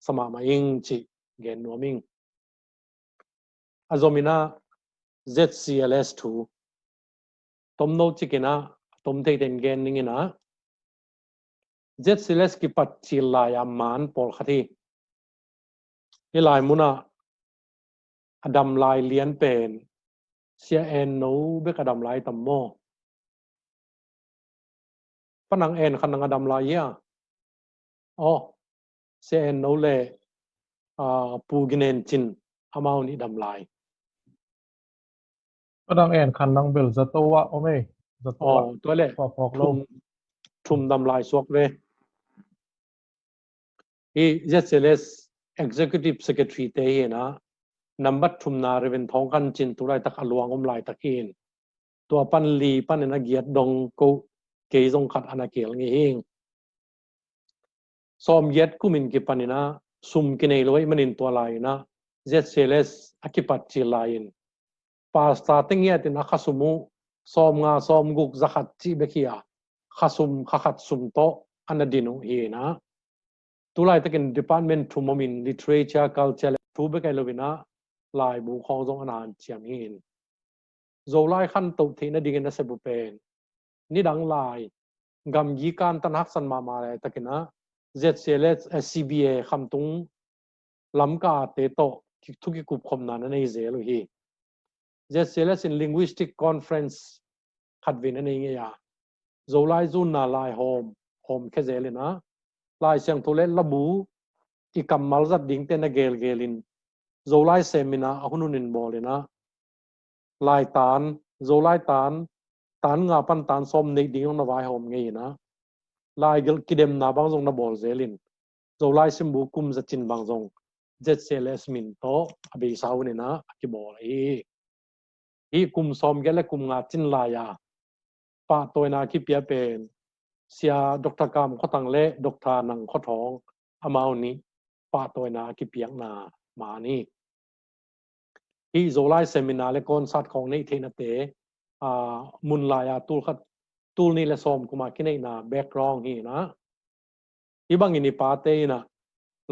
sa mahmah ing cih gen nuam ing. A zomin ah Z C L S thu tomno cikin ah tom theiten gen dingin ah, Z C L S kipat cil lai a man pawlkhat hi. Hih lai munah a dam lai lian pen Sia En No bek a dam lai tam maw? Pa Nang En Khan Nang a dam lai hia? Aw, Sia En No le, ah, Pu Gin En Cin amau nih dam lai. Pa Nang En Khan Nang bel zato ah om ei. Zato ah. Aw, tua le phawk lo. Thum, thum dam lai suak ve. Hih Z C L S Executive Secretary te hi na, nambat thumna Reverend Thawng Khan Cin tu laitak a luang om laitak hi in. Tua pan li panin a giat dong ko kei zong khat ana keel ngei hi. Sawm giat kumin kipanin ah sum kinei lo ahih manin tua lai-in ah Z C L S a kipat cil lai-in pastor te ngiatin a khasum uh sawm nga sawm guk za khat cih bek hi a, khasum kha khat sum tawh ana din uh hi in ah. Tu laitakin department thum omin literature, culture le thu bek ahi loin ah laibu khawng zong ana hanciam hi in. Zolai khantoh theih nadingin a sep uh pen nidang lai gamgi kantan haksan mahmah laitakin ah Z C L S, eh, C B A Khamtung Lamka te tawh ki, thu kikupkhopna na nei zel uh hi. Z C L S in linguistic conference khatvei na nei ngei a, Zolai zunna lai hawm, hawm khe zel in ah Lai Siangtho le labu i kammal zat dingte na gelgel in Zolai semin ah a hun hunin bawl in ah laitan, Zolai tan, tan nga pan tan sawm neih ding zong na vaihawm ngei in ah, laigelh kidemna bang zong na bawl zel in, Zolai simbu kum za cin bang zong Z C L S min tawh a beisa hun in ah a kibawl ahi hi. Hih kum sawm giat le kum nga cin lai-a pahtawina kipia pen Sia Doctor Kam Khua Thang le Doctor Nang Khua Thawng amau nih pahtawina a kipiakna man hi. Hih Zolai seminar le concert khawng neih theihnate, aa, mun lai-a tul khat, tul nih le sawm kuma kineihna background hi in ah. Hih bangin i pate in ah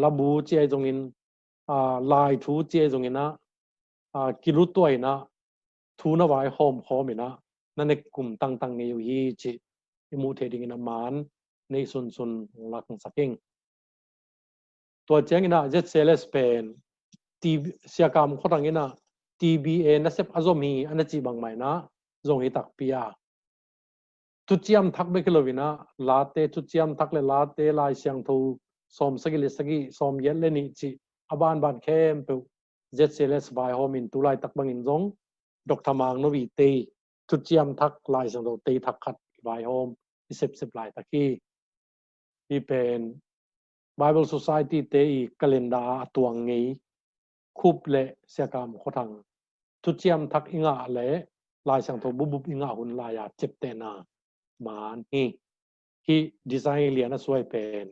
labu ci ahi zongin, aa, lai thu ci ahi zongin ah, aa, kilutua in ah thu na vaihawm khawm in ah na nek kum tangtang ngei uh hi cih i muh theih dingin a man neih sunsun hong laksak ing. Tua ciangin ah Z C L S pen T B, Sia Kam Khua Thang in ah T B A nasep a zom hi a na cih bangmah in ah zong hi takpi a, thuciam thak bek hi loin ah Late thuciam thak le Late Lai Siangtho sawm sagih le sagih, sawm giat le nih cih a banban khempeuh Z C L S vaihawm in tu laitak bangin zong Doctor Mang No Wi tei thuciam thak Lai Siangtho tei thak khat vaihawm i sepsep laitak hi. Hih pen Bible Society te i calendar a tuang ngei Khup le Sia Kam Khua Thang thuciam thak i ngah le Lai Siangtho bubup i ngah hun lai-a ciaptehna man hi. Hih design lian a suai pen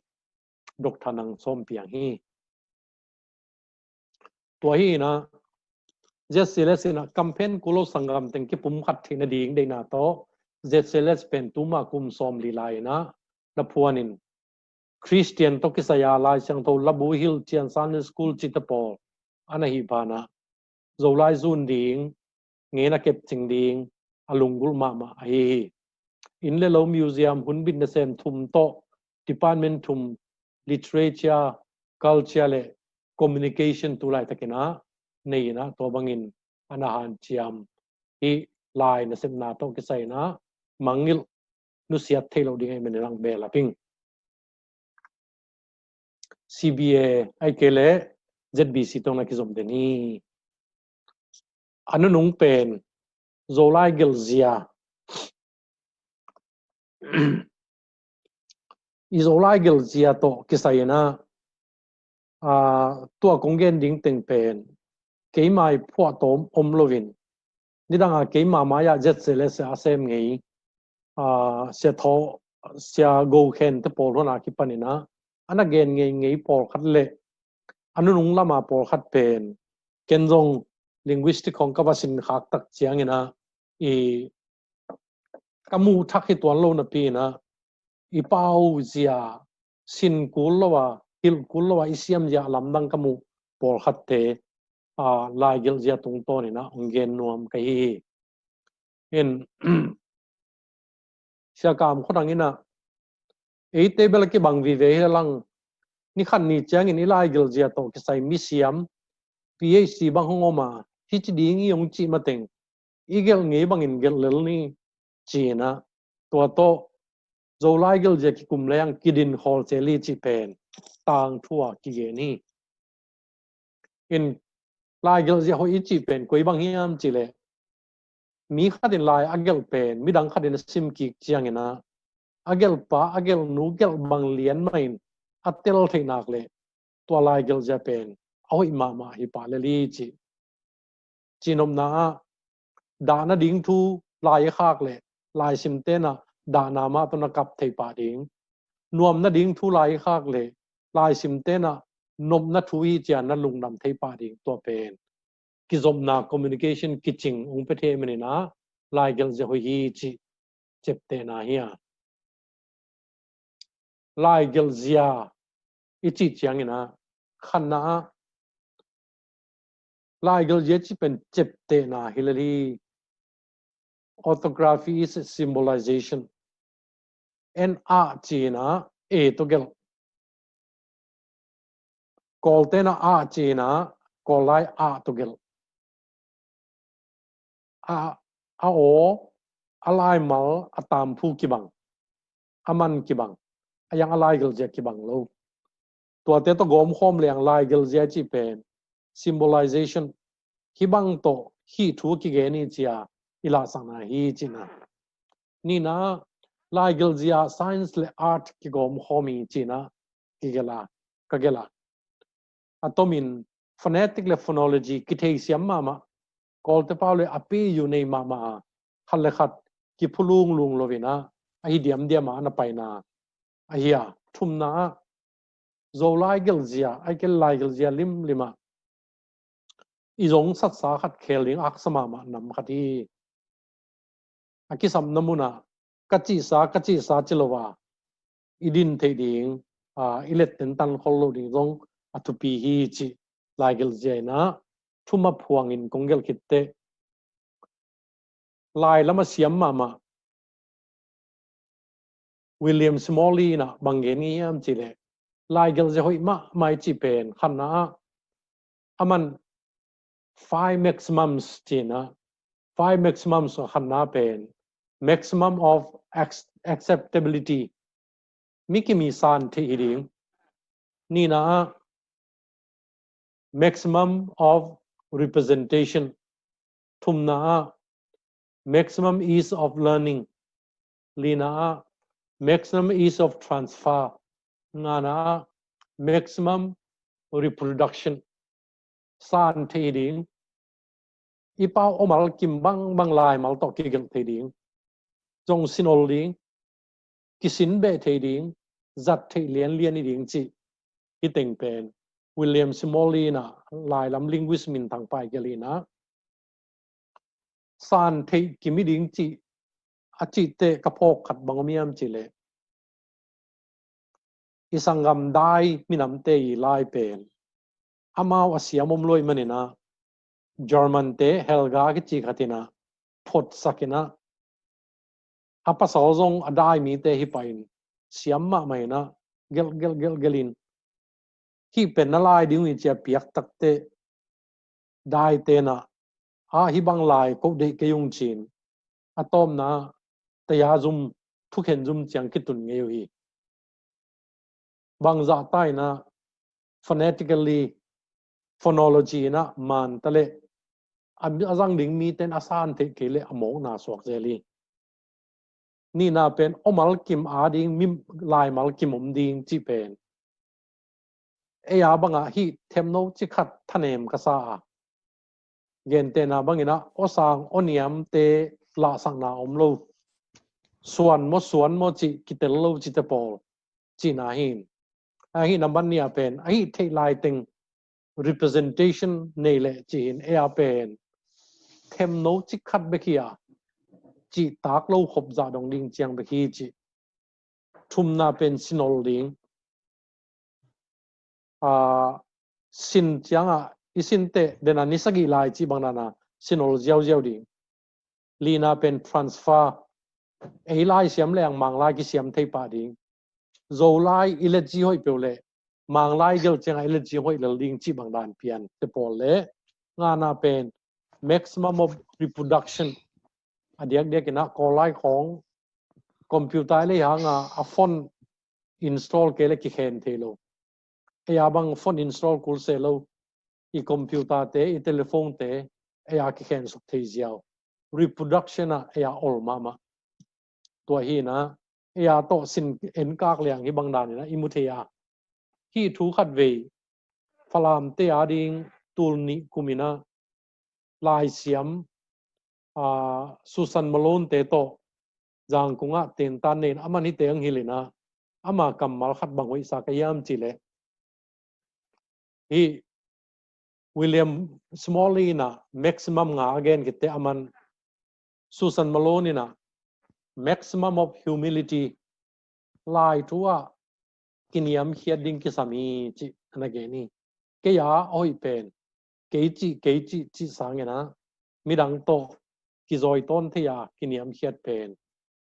Doctor Nang Sawm Piang hi. Tua hi in ah Z C L S in ah kamphen kulo sanggam teng kipumkhat theih nading deihna tawh Z C L S pen tuma kum sawm li lai-in ah na phuanin Khristian tawh kisai-a Lai Siangtho labu hilhcian Sunday School cihte pawl a na hih banah Zolai zun ding ngen a kepcing ding a lunggulh mahmah ahi hi. Inn le lo, museum, hunbit nasem thum tawh department thum, literature, culture le communication tu laitakin ah nei in ah tua bangin a na hanciam. Hih lai nasepna tawh kisai in ah mangngilh nusiat theih loh ding ahih manin ah behlap ing. C B A ahih kei leh Z B C tawh na kizom den hi. A nunung pen Zolai gelhzia, i Zolai gelhzia tawh kisai in ah, aa, tua kong gen ding teng pen keima i phuahtawm om loin nidang a keima mai-ah Z C L S a sem ngei, aa, Sia Thaw, Sia Go Khen te pawl hun a kipan in ah a na gen ngeingei pawlkhat le a nunung lama pawlkhat pen ken zong linguistic khawng ka va sin khak tak ciangin ah, i ka muh thak hi tuan lo napi-in ah, i pau zia sin kul lo a, hilh kul lo a, i siam zia lamdang ka muh pawlkhatte, a, laigelh zia tungtawnin ah hong gen nuam ka hi hi. In, Sia Kam Khua Thang in ah, eite bel a kibang vive hi le lang, ni khat ni ciangin i laigelh zia tawh kisai misiam, P H D bang hong om a, hi ci ding hi hong cih mateng, i gelh ngei bangin gelh lel ni, ci-in ah, tua tawh Zolai gelh zia kikum leng kidin khawl zel hi cih pen tangthu ah kigen hi. In, laigelh zia hoih i cih pen koi bang hiam cih leh, mi khatin lai a gelh pen midang khatin a sim kik ciangin ah, a gelhpa, a gelhnu gelh bang lian mahin a tel theih nak leh, tua laigelh zia pen a hoih mahmah hi pah lel hi cih. Cihnopna ah, dah nading thu lai i khak leh laisimte'n ah dahna mah tawh na kap thei pah ding. Nuam nading thu lai i khak leh laisimte'n ah nopna thu hi ci-a na lungdam thei pah ding, tua pen kizopna, communication kicing hong pia thei manin ah laigelh zia hoih hi cih ciaptehna hi a. Laigelh zia i cih ciangin ah, khatna ah, laigelh zia cih pen ciaptehna hi lel hi. Orthography is a symbolization. En, ah ci-in ah, e tawh gelh. Kawlte'n ah, ah ci-in ah, Kawl lai ah tawh gelh. A, a aw, a laimal, a tamphu kibang, a man kibang, a yang a laigelh zia kibang lo. Tuate tawh gawmkhawm leng laigelh zia cih pen symbolization, hih bang tawh hih thu kigen hi ci-a i lahsakna hi cihna. Nihna, laigelh zia science le art kigawmkhawm hi cihna kigelh a, ka gelh a. A tomin phonetic le phonology kitheisiam mahmah, Kawlte pau le a pi yu nei mahmah a, khat le khat kiphulung lung loin ah, a hi diamdiam a na paina ahi a. Thumna ah, Zolai gelh zia, a hi kei leh laigelh zia limlim ah i zong satsa khat khel ding aksa mahmah nam khat hi. A kisapna munah ka cihsa, ka cihsa ci lo a, i din theih ding, a, i letten tan khol loh ding zong a thupi hi cih laigelh zia in ah thum a phuangin kong gelh khit teh, lai lam a siam mahmah William Smalley in ah bang gen ngei hiam cih leh, laigelh zia hoih mahmah i cih pen, khatna ah, a man five maximums ci-in ah, five maximums, khatna pen maximum of ac-, acceptability, mi kim i san theih hi ding. Nihna ah, maximum of representation. Thumna ah, maximum ease of learning. Lina ah, maximum ease of transfer. Ngana ah, maximum reproduction. San thei ding. I pau om mal kim bangbang lai mal tawh kigelh thei ding. Zong sin ol ding. Kisin beh thei ding. Zat theih lianlian hi ding cih. Hi teng pen William Smalley in ah, lailam linguist minthang pai gelh in ah, san theih kim hi ding cih a cih teh ka phawk khat bang om hiam cih leh, i sanggam Dai minamte i lai pen amau a siam om lo ahih manin ah, German-te Helga kici khat in ah photsak in ah, a pasal zong a Dai mite hi pah in, siam mahmah in ah, gelh gelh gelh gelh in, hih pen na lai ding uh hi ci-a piak tak teh, Daite in ah, a, hih bang lai koh deih kei ung ci-in, a tawpna ah taya zum, thukhen zum ciang kitun ngei uh hi. Bangzah ta in ah, phonetically, phonology in ah man ta leh, a, a zang ding mite in a san theih kei leh a mawkna suak zel hi. Nihna pen om mal kim a ding, mi, lai mal kim om ding cih pen ei a bangah hih themno cih khat thanem ka sa a, gentehna bangin ah aw sang aw niamte lahsakna om lo, suan maw suan maw cih kitel lo cihte pawl cihna hi. Ahi number nih ah pen, ahi theih lai teng representation nei leh ci-in ei a pen themno cik khat bek hi a, cihtak lo khop zah dong ding ciang bek hi ci. Thumna pen sinol ding. A, sin ciangah i sinte dena ni sagih lai cih bang dana sinol ziauziau ding. Lina pen transfer, ei lai siam leng Manglai kisiam thei pah ding. Zolai i let zi hoih peuh leh Manglai gel ciangah i let zi hoih lel ding cih bang dan pian te pawl leh ngana pen maximum of reproduction. A diakdiak inah Kawllai khawng computer i lei hanga a phone install kei leh kikhen thei lo. Ei a bang phone install kul se lo. I computer te, i telephone te ei a kikhen suk thei ziau. Reproduction ah ei a ol mahmah. Tua hi inah ei a tawh sin enkak liang hi bang dan inah i mu thei a. Hih thu khat vei Falamte a ding tul nih kum inah laisiam, a, Susan Malone te tawh Zangkung ah tentan nei in, aman hihte ang hilh inah ama kammal khat bang hoihsa ka hiam cih leh, hih William Smalley inah maximum nga a gen khit teh aman Susan Malone inah maximum of humility, lai thu ah kiniamkhiat ding kisam hi cih ana gen hi. Kei a a hoih pen kei cih, kei cih, cih sang inah midang tawh kizawi tawn thei a kiniamkhiat pen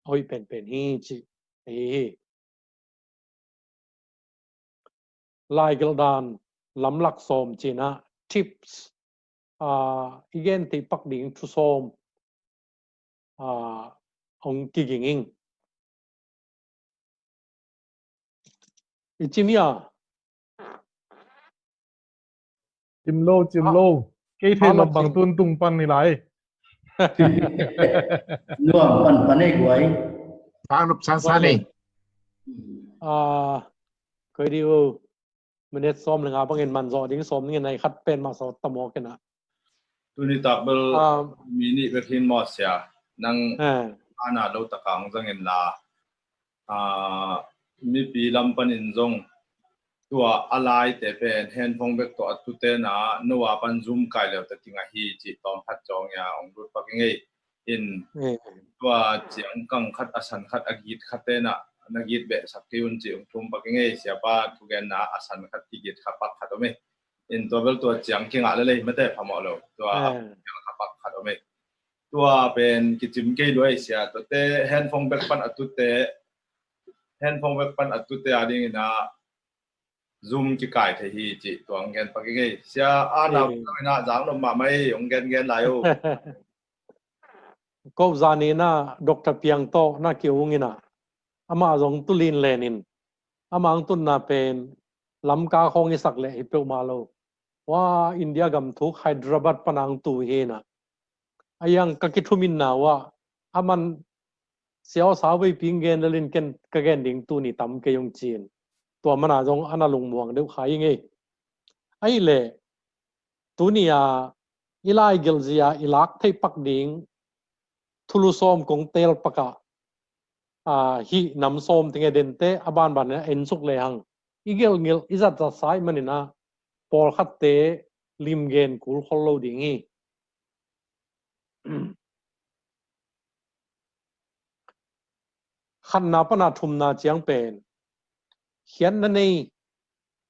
a hoih penpen hi cih ahi hi. Laigelh dan lamlak sawm ci inah tips, a, i gen theih pak ding thu sawm, a, hong kiging ing. I cim hia? Cim lo, cim lo. Kei thei lo bang tun tung pan ni lai. Nuam pan pan ei guai. Sang nup sang sa ni. Ah, koi di u. Minute sawm le nga bangin man zawh ding sawm ning in ai khat pen mah sawt ta maw kena. Tuni tak bel mi nih bek hin maw sia. Nang ana lo taka hong zangin la. Mipi lam panin zong tua a laite pen handphone bek tawh a tute na no a pan Zoom kai leu ta ting ahi cih tawm khat cawng ia hong lut pak i ngei. In tua ciang kang khat a san khat a git khat tena na git behsak kei un cih hong thum pak i ngei. Siapa thugenna a san khat kigit kha pak khat om i. In tua bel tua ciang kingah lelei mate phamawh lo. Tua ciang kha pak khat om i. Tua pen kicim kei luai sia. Tuate handphone bek pan a tute, handphone bek pan a tute a dingin a Zoom kikai thei hi cih tua hong gen pak i ngei. Sia a nau ina zang lo mahmah i hong gen gen lai uh. Ko zani na Doctor Piang tawh na ki-ung ina amah zong tulin lenin amah ang tunna pen Lamka khawng i sak leh hi peuhmah lo. Wa India gam thuk Hyderabad pan ang tu hi na. A yang ka kithumin na wa aman siaw sau vei ping gen lelin ken ka gen ding tuni tam kei ung cin. Tua mana zong ana lungmuang deuh kha i ngei. Ahi le tuni a i lai gelh zia i lak theih pak ding thulu sawm kong tel pakah hih nam sawm tinge dente a banban a ensuk lehang i gelh ngelh i zatzat sa i manin a pawlkhatte limgen kul khol lo ding hi. Khatna pana thumna ciang pen khiatna nei,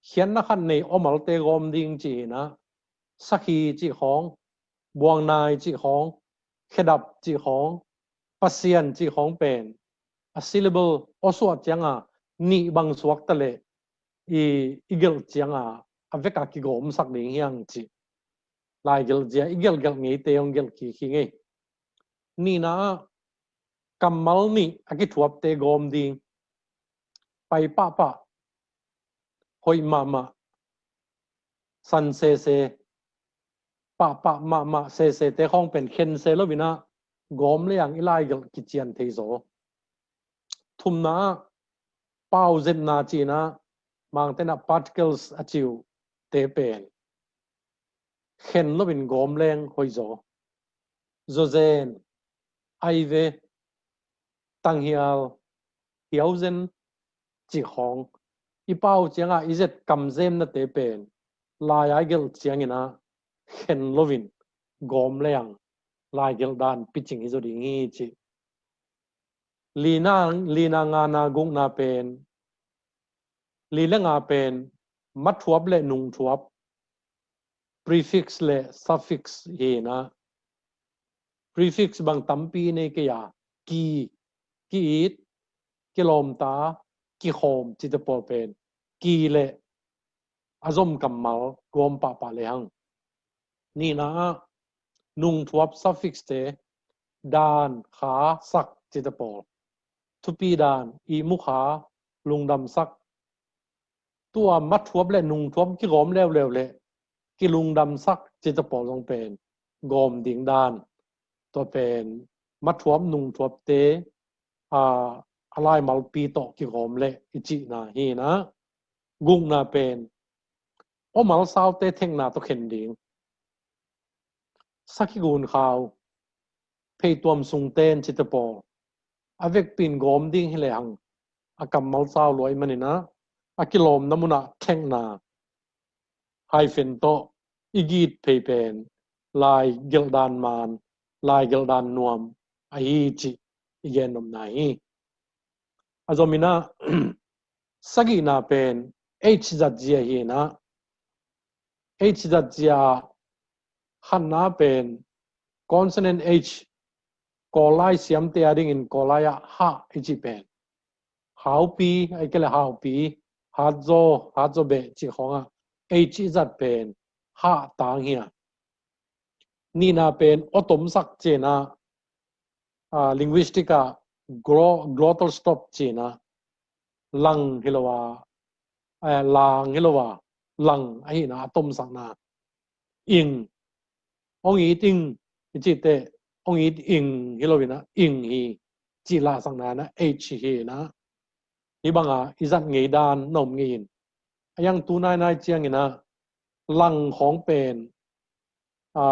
khiatna khat nei omalte gawm ding cihina sakhi cih khawng, buangnai cih khawng, khedap cih khawng, Pasian cih khawng pen a syllable awsuah cianga nih bang suakta leh i, i gelh cianga a veka kigawmsak ding hiang cih. Lai gelh zia i gelh gelh ngeite hong gelh kik hi ngei. Nihna ah kammal nih a kithuapte gawm ding. Pai pahpah, hoih mahmah, san sese, pahpah mahmah sesete khawng pen khen se lo ina gawm le ang i lai gelh kician thei zaw. Thumna ah pau zetna cina mangtena particles a ciu te pen khen loin gawm leng hoih zaw. Zozen, aive, tanghial, hiauzen cih khawng i pau cianga i zet kamzemnate pen lai a i gelh ciangin ah khen loin gawm le ang lai gelh dan picing hi zaw ding hi ci. Lina, lina ngana gukna pen, li le nga pen mathuap le nungthuap, prefix le suffix hi na. Prefix bang tampi nei kei a, ki, ki-it, kilawmta, kikhawm cite pawl pen ki le a zom kammal gawm pahpah le hang. Nihna ah nungthuap suffix te, dan, kha, sak cite pawl, thupi dan, ihmu kha, lungdamsak, tua mathuap le nungthuap kigawm leuleu le kilungdamsak cite pawl zong pen gawm ding dan. Tua pen mathuap nungthuap te a, a laimalpi tawh kigawm le i cihna hi na. Gukna pen awmal saute thekna tawh khen ding. Sakhi gun khau, pheituam sungten cite pawl a vekpin gawm ding hi le hang a kammal sau luai manin ah a kilawmna munah thekna hyphen tawh i git phei pen lai gelh dan man, lai gelh dan nuam ahi cih i gen nopna hi. A zomin ah sagihna pen H zat zia hi na. H zat zia ah khatna pen consonant H, Kawl lai siamte a dingin Kawl lai ah ha i cih pen haupi, ai kei le haupi, hatzaw, hatzaw beh cih khawngah H i zat pen ha tang hi a. Nihna pen aw tomsak cihna, a, linguistic ah glo-, glottal stop cihna, lang hi lo a, eh, lang hi lo a, lang ahihna a tomsakna. Ing, ong it ing i cihte, ong it ing hi lo in ah ing hi cih lahsakna na H hi na. Hi banga i zat ngei dan na om ngei in. A yang tu nainai ciangin ah lang khawng pen, a,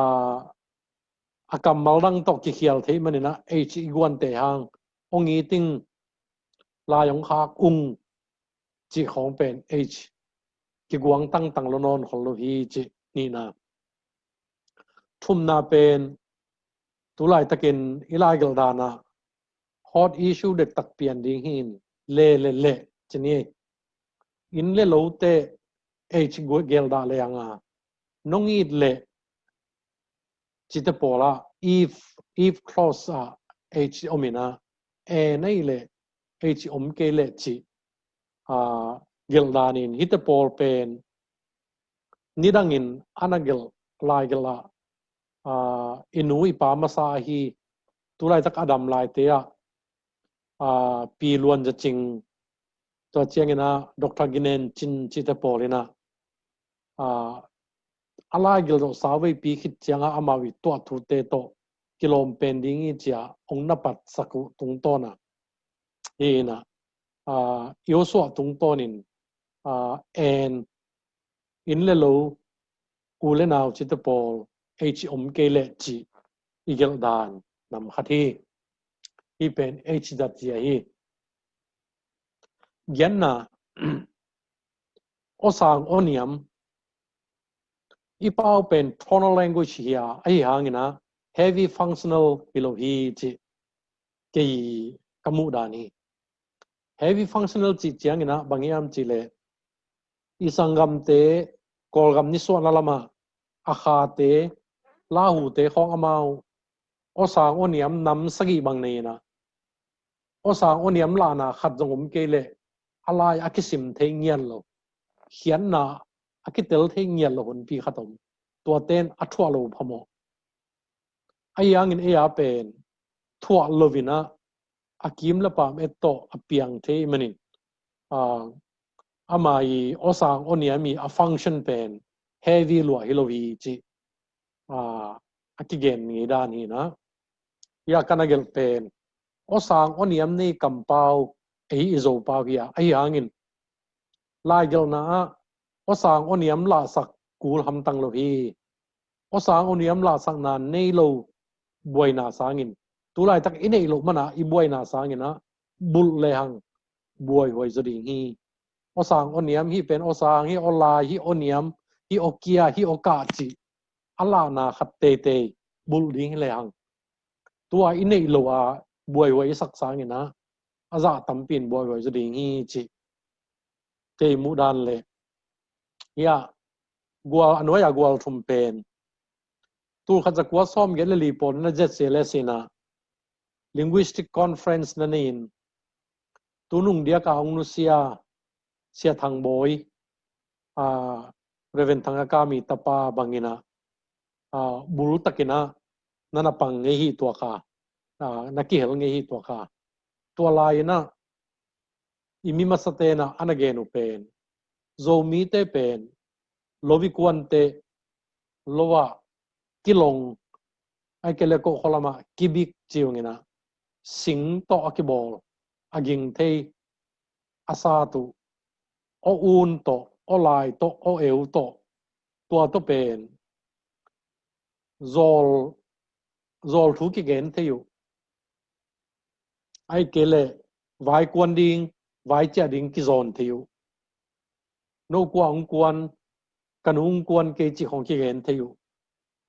a kammal dang tawh kikhial thei manin ah H i guante hang, ong it ing, lai ong khak ung cih khawng pen H kiguang tangtang lo nawn khol lo hi cih nihna. Thumna pen tu laitakin i laigelh dan ah hot issue dektak pian ding hi in, le le le ci ni. Inn le lote H gelh dah le ang a, nong it le cite pawl ah if, if clause ah H om in ah, e nei le H om kei le cih, a, gelh dan in hite pawl pen nidangin a na gelh laigelh ah, a, i nu i pa masa ahi, tu laitak a dam laite ah, a, Pi Luan Za Cing, tua ciangin ah Doctor Ginen Cin cite pawl in ah, a, a laigelh zawh sau veipi khit ciangah amau i tuah thute tawh kilawm pen ding hi ci-a ong na patsak uh tungtawn ah, hi in ah, a, i awsuah tungtawnin, a, en, inn le lo, u le nau cite pawl H om kei le cih i gelh dan nam khat hi. Hih pen H zat zia hi. Gianna, aw sang aw niam, i pau pen tonal language hi a, ahi hangin ah heavy functional hi lo hi cih kei ka muh dan hi. Heavy functional cih ciangin ah bang hiam cih leh, i sanggamte, Kawlgam nisuahna lamah a khate, Lahute khawng amau aw sang aw niam nam sagih bang nei in ah, aw sang aw niam lahna khat zong om kei leh a lai a kisim thei ngiat lo, khiatna a kitel thei ngiat lo hunpi khat om. Tuate'n a thuah lo phamawh. Ahi hangin ei a pen thuah lo in ah a kim le pam et tawh a piang thei manin, a, ama i aw sang aw niam i a function pen heavy luah hi lo hi cih, a, a kigen ngei dan hi na. Hi a ka na gelh pen aw sang aw niam nei kampau, ei i Zopau hi a, ahi hangin laigelhna ah aw sang aw niam lahsak kul hamtang lo hi. Aw sang aw niam lahsakna nei lo buaina sangin, tu laitak i neih loh mana i buaina sangin ah bulh le hang buaihuai zaw ding hi. Aw sang aw niam hih pen aw sang hi, aw lai hi, aw niam hih aw kia, hih aw kah cih a lahna khat teitei bulh ding hi lehang, tua i neih loh a buaihuai i sak sangin ah a zah tampi in buaihuai zaw ding hi cih kei muhdan le. Hiah gual, a nuai-a gual thum pen tul khat za kua sawm giat le li pawl na Z C L S in ah linguistic conference na nei in, tunung diak a hong nusia Sia Thang Bawi, a, Reverend Thang A Kami tapa bangin ah, a, bul takin ah na na pang ngei hi tua kha, a, na kihel ngei hi tua kha. Tua lai-in ah i mi masate'n ah a na gen uh pen, Zomite pen lo i kuante, lo ah kilong, ahih kei leh Kokhuo lam ah kibik ci-ung in ah, sing tawh a kibawl, a ging thei, a sat uh, aw un tawh, aw lai tawh, aw eu tawh, tua tawh pen zawl, zawl thu kigen thei uh. Ahih kei leh vai kuan ding, vai ciah ding kizawn thei uh. No kua hong kuan, ka nu hong kuan kei cih khawng kigen thei uh.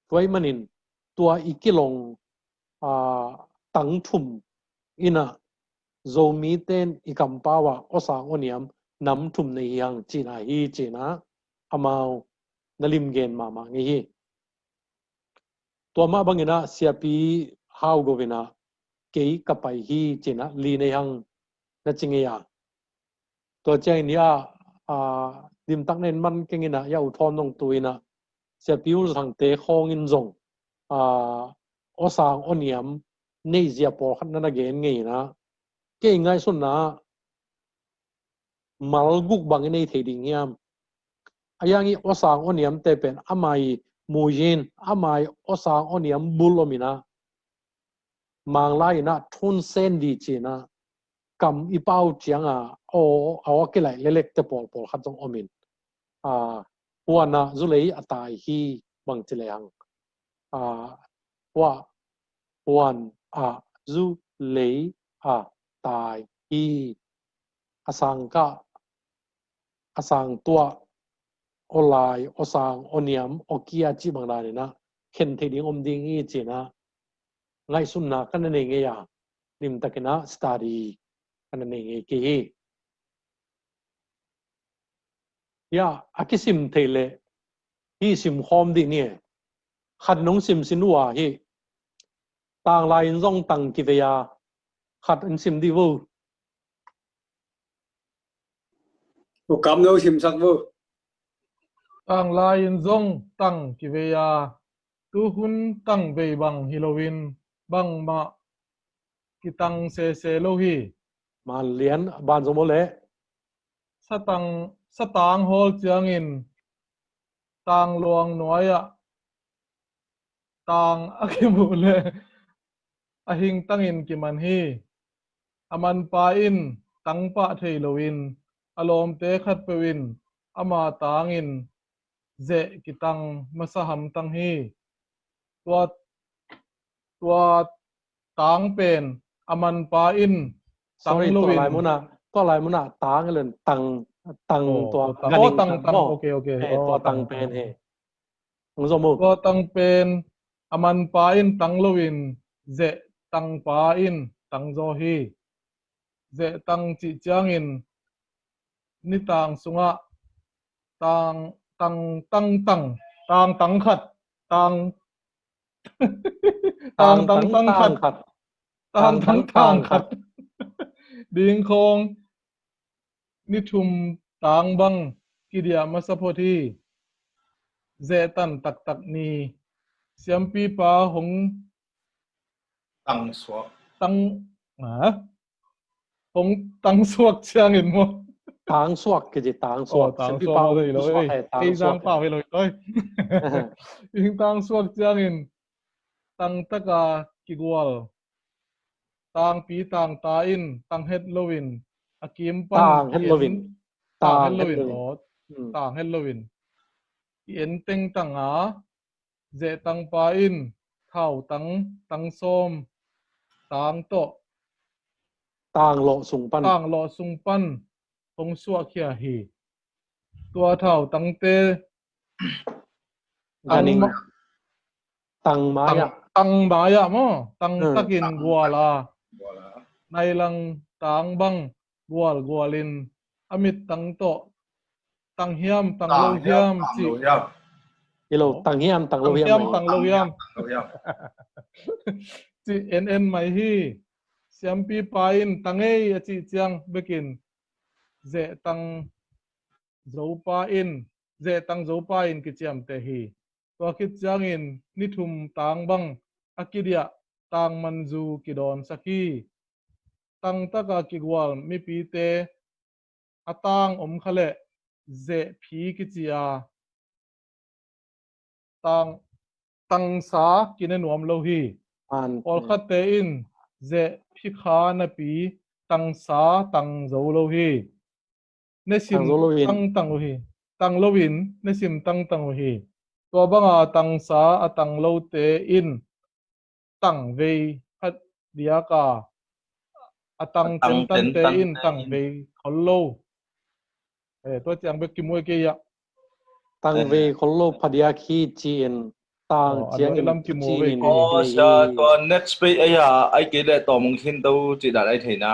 Tua ahih manin tua i kilong, a, tang thum in ah Zomite'n i kampau ah aw sang aw niam nam thum nei hi hang cihna hi, ci-in ah amau na limgen mahmah ngei hi. Tua mah bangin ah Siapi Hau Go in ah kei ka pai hi, ci-in ah li nei hang na ci ngei a. Tua ciangin hiah, a, limtak na en man keng in ah, hiah U Thawn Nong Tu in ah Siapi U Za Thangte khawng in zong, a, aw sang aw niam neih zia pawlkhat na na gen ngei in ah, kei ngaihsutna ah mal guk bang i nei thei ding hiam? A hiang i aw sang aw niamte pen ama i muizin, ama i aw sang aw niam bul om in ah, Manglai in ah thun sen di ci-in ah kam i pau ciang a, aw, aw a kilaih lelekte pawlpawl khat zong om in, a, huan ah zu lei a tai hi bang ci lehang, a, hua, huan ah zu lei a tai hi, a sang kah, a sang tuah, aw lai, aw sang, aw niam, aw kia cih bang dan in ah khen thei ding om ding hi, ci-in ah ngaihsutna ka na nei ngei a, limtakin ah study ka na nei ngei kei hi. Hiah a kisim thei leh hih sim khawm dih ni e. Khat nong sim sin uh a, hih tanglai in zong tang kivei a, khat in sim dih vo. U Kam, no simsak vo. Tanglai in zong tang kivei a, tuhun tang vei bang hi loin bangmah kitang sese lo hi. Manlian ban zong maw leh? Satang, satang hawl ciangin tangluang nuai-ah tang a kimuh leh a hingtangin kiman hi. A manpa in tang pah thei loin a lawmte khatpeuh in ama tangin zeh kitang masa hamtang hi. Tua, tua tang pen a manpa in tang, sorry, loin, tua lai munah, tua lai munah tang, len tang, tang, oh, tua tang, ganing, oh, tang, tang, tang, oh, okay, okay. Eh, oh, tua tang, tang pen, tang, he. Hong zom uh. Tua tang pen a manpa in tang loin zeh tangpa in tang zaw hi. Zeh tang cih ciangin nitang sungah tang, tang, tang, tang, tang, tang khat, tang, tang, tang, tang, tang khat, tang, tang, tang, tang khat ding khawng ni thum tang bang kidiah masa phot hi. Zeh tan taktak ni siampipa hong tang suak. Tang, ha? Hong tang suak ciangin maw? Tang suak kici, tang suak. Oh, tang suak. Siampipa hong tang suak, eh, tang suak. Ei zang pau hi lo hi. Ing tang suak ciangin tang taka kigual. Tangpi tangta in tang het loin a kim pan tang het loin. Tang het loin. Tang het loin. Tang het loin. Ki en teng tang a, zeh tangpa in thau tang, tang sawm, tang tawh, tang lawh sung pan, tang lawh sung pan hong suahkhia hi. Tua thau tangte Tang, tang mai-ah. Tang mai-ah maw? Tang takin gual a. Nai lang tang bang gual gualin a mit tang tawh tang hiam, tang lo hiam ci. Hi lo, tang hiam, tang lo hiam, tang hiam, tang lo hiam ci en en mai hi. Siampipa in tang ei a cih ciang bekin zeh tang zopa in, zeh tang zopa in kiciamteh hi. Tua khit ciangin ni thum tang bang a kidiah tang manzu kidawnsak hi. Tang taka kigual mipite a tang om kha leh zeh phi kici a, tang, tangsa kine nuam lo hi. Pawlkhatte in zeh phi kha napi tangsa tang zo lo hi. Ne sim tangtang uh hi. Tang loin ne sim tangtang uh hi. Tua banga tangsa a tang lote in tang vei khat diaka a tang tentante in tang vei khol lo. Eh, tua ciang bek kimuai kei ah. Tang vei khol lo phadiak hi ci-in tang ciangin lam kimuai kei. Tua next page ai a ai kei le tawmung khin to ci dan ai theina.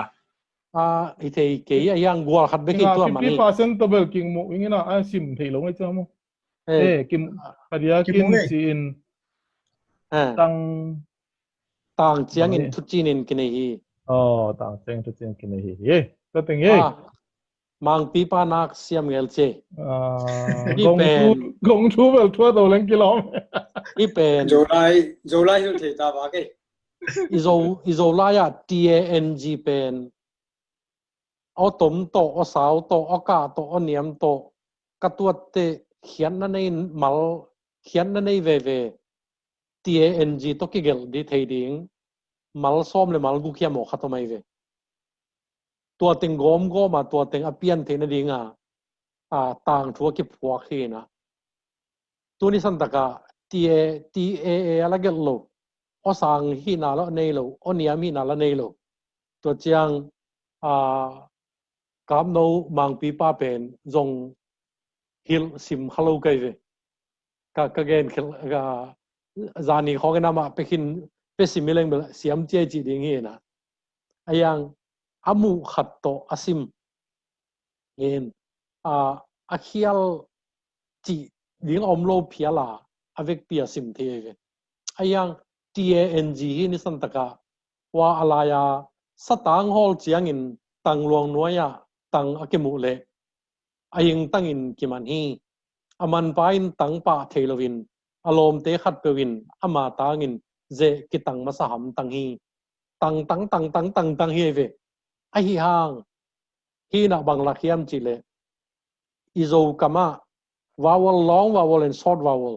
A, i thei kei a hiang gual khat bek hi tua mani. Fifty percent to bel king mu ingina a sim thei lo ngai cha mu. Eh, kim padia kin ci in. Tang, tang ciang in thu cin in kinei hi. Oh, tang ciang thu cin kinei hi. Ye, ta teng ye. Mangpipa nak siam ngel ci. Gong thu, gong thu bel thua to leng kilom. I pen. Zolai, zolai hil thei ta ba kei. I zo, i zo lai a T A N G pen. Aw tom tawh, aw sau tawh, aw kah tawh, aw niam tawh, ka tuatte khiatna nei mal, khiatna nei veve. T A N G tawh kigelh di thei ding mal sawm le mal guk hiam aw khat aw mai ve. Tua teng gawmgawm a, tua teng a pian theihna dinga, a, tangthu a kiphuak hi na. Tuni santaka T A, T A A a la gelh lo. Aw sang hihna la nei lo, aw niam hihna la nei lo. Tua ciang, a, Kapno Mangpipa pen zong hilh sim kha lo kai ve. Ka, ka gen khel, ka, zani khawng in amah pekhin pe sim hi leng bel siam ciai cih ding hi na. A yang a muh khat tawh a sim. Ngen, a, a khial cih ding a om lo phial a, a vekpi a sim thei ve. A yang T A N G hi ni santaka, hua a lai a satang hawl ciangin tang luang nuai ah tang a kimuh leh a ing tangin kiman hi. A manpa in tang pah thei loin a lawmte khatpeuh in ama tangin zeh kitang masa hamtang hi. Tang, tang, tang, tang, tang, tang hi ve. Ahi hang hih na bang lak hiam cih leh i Zo kam ah vowel long vowel and short vowel,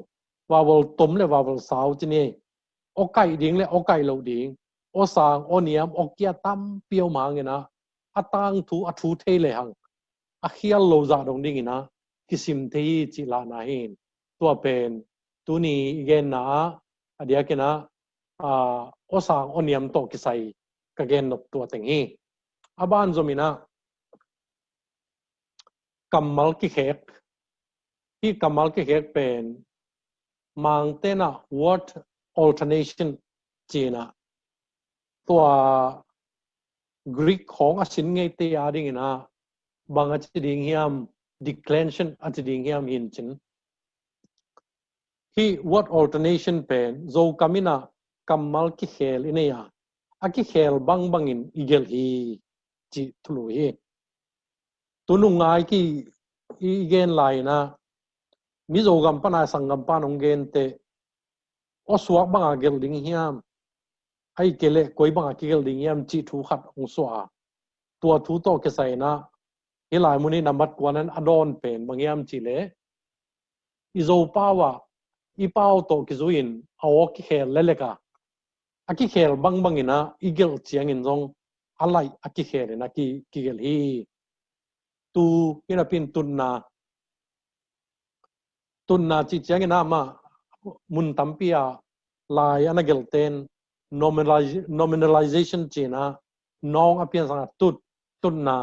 vowel tom le vowel sau ci ni. Aw kaih ding le aw kaih loh ding, aw sang, aw niam, aw kia tampi om hangin ah a tangthu a thu thei le hang a khial lo zah dong dingin ah kisim thei hi cih lahna hi. Tua pen tuni i genna ah a diakin ah, a, aw sang aw niam tawh kisai ka gen nop tua teng hi. A ban zomin ah kammal kikhek, hih kammal kikhek pen Mangte in ah word alternation ci-in ah, tua Greek khawng a sin ngeite a dingin ah bang a ci ding hiam, declension a ci ding hiam hi in cin. Hih word alternation pen Zo kam in ah kammal kikhel i nei a, a kikhel bangbangin i gelh hi cih thulu hi. Tu nung ngai ki i gen lai in ah Mizo gam pan a sanggam pan hong gen teh, aw suak banga gelh ding hiam, ahih kei leh koi banga kigelh ding hiam cih thu khat hong suah a, tua thu tawh kisai in ah hih lai mun hi nambat kuanan a dawn pen bang hiam cih leh i Zo pau ah i pau tawh kizui in a aw kikhel lelek a, a kikhel bangbangin ah i gelh ciangin zong a laih a kikhel in ah ki, kigelh hi. Tu hi napi in tutna, tutna cih ciangin ah mah mun tampi ah lai a na gelhte in nominaliz-, nominalization ci-in ah nawng a piansang a tut, tutna,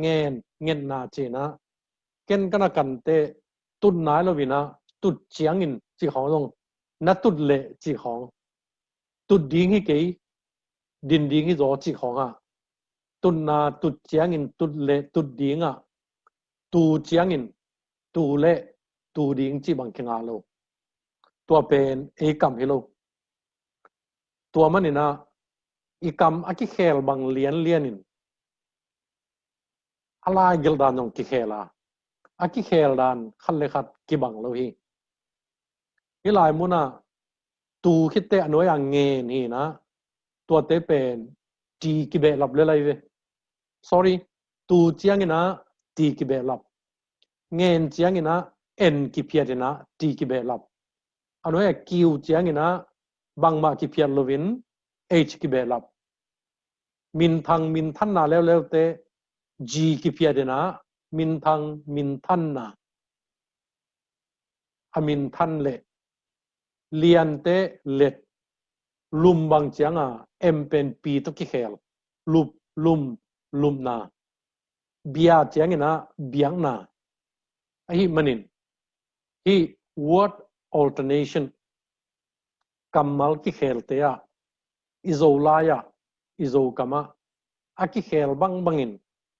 ngen, ngetna ci-in ah ken ka na kan teh tutna hi loin ah tut ciangin cih khawng zong, na tut leh cih khawng, tut ding hi kei, din ding hi zaw cih khawng ah, tutna tut ciangin tut leh tut ding ah, tu ciangin tu leh tu ding cih bang kingah lo. Tua pen ei kam hi lo. Tua manin ah i kam a kikhel bang lianlian in a lai gelh dan zong kikhel a, a kikhel dan khat le khat kibang lo hi. Hih lai munah tu khitte a nuai-a ngen hi nah, tuate pen ti kibehlap le lai ve. Sorry, tu ciangin ah ti kibehlap. Ngen ciangin ah en kiphiat in ah ti kibehlap. A nuai-a kiu ciangin ah bangmah kiphiat loin H kibehlap. Minthang minthanna leuleute G kiphiat in ah minthang minthanna. A minthan leh liante let, lum bang cianga M pen P tawh kikhel, lup, lum, lupna. Bia ciangin ah biakna. Ahih manin hih word alternation, kammal kikhelte ah, i Zolai ah, i Zokam ah, a kikhel bangbangin,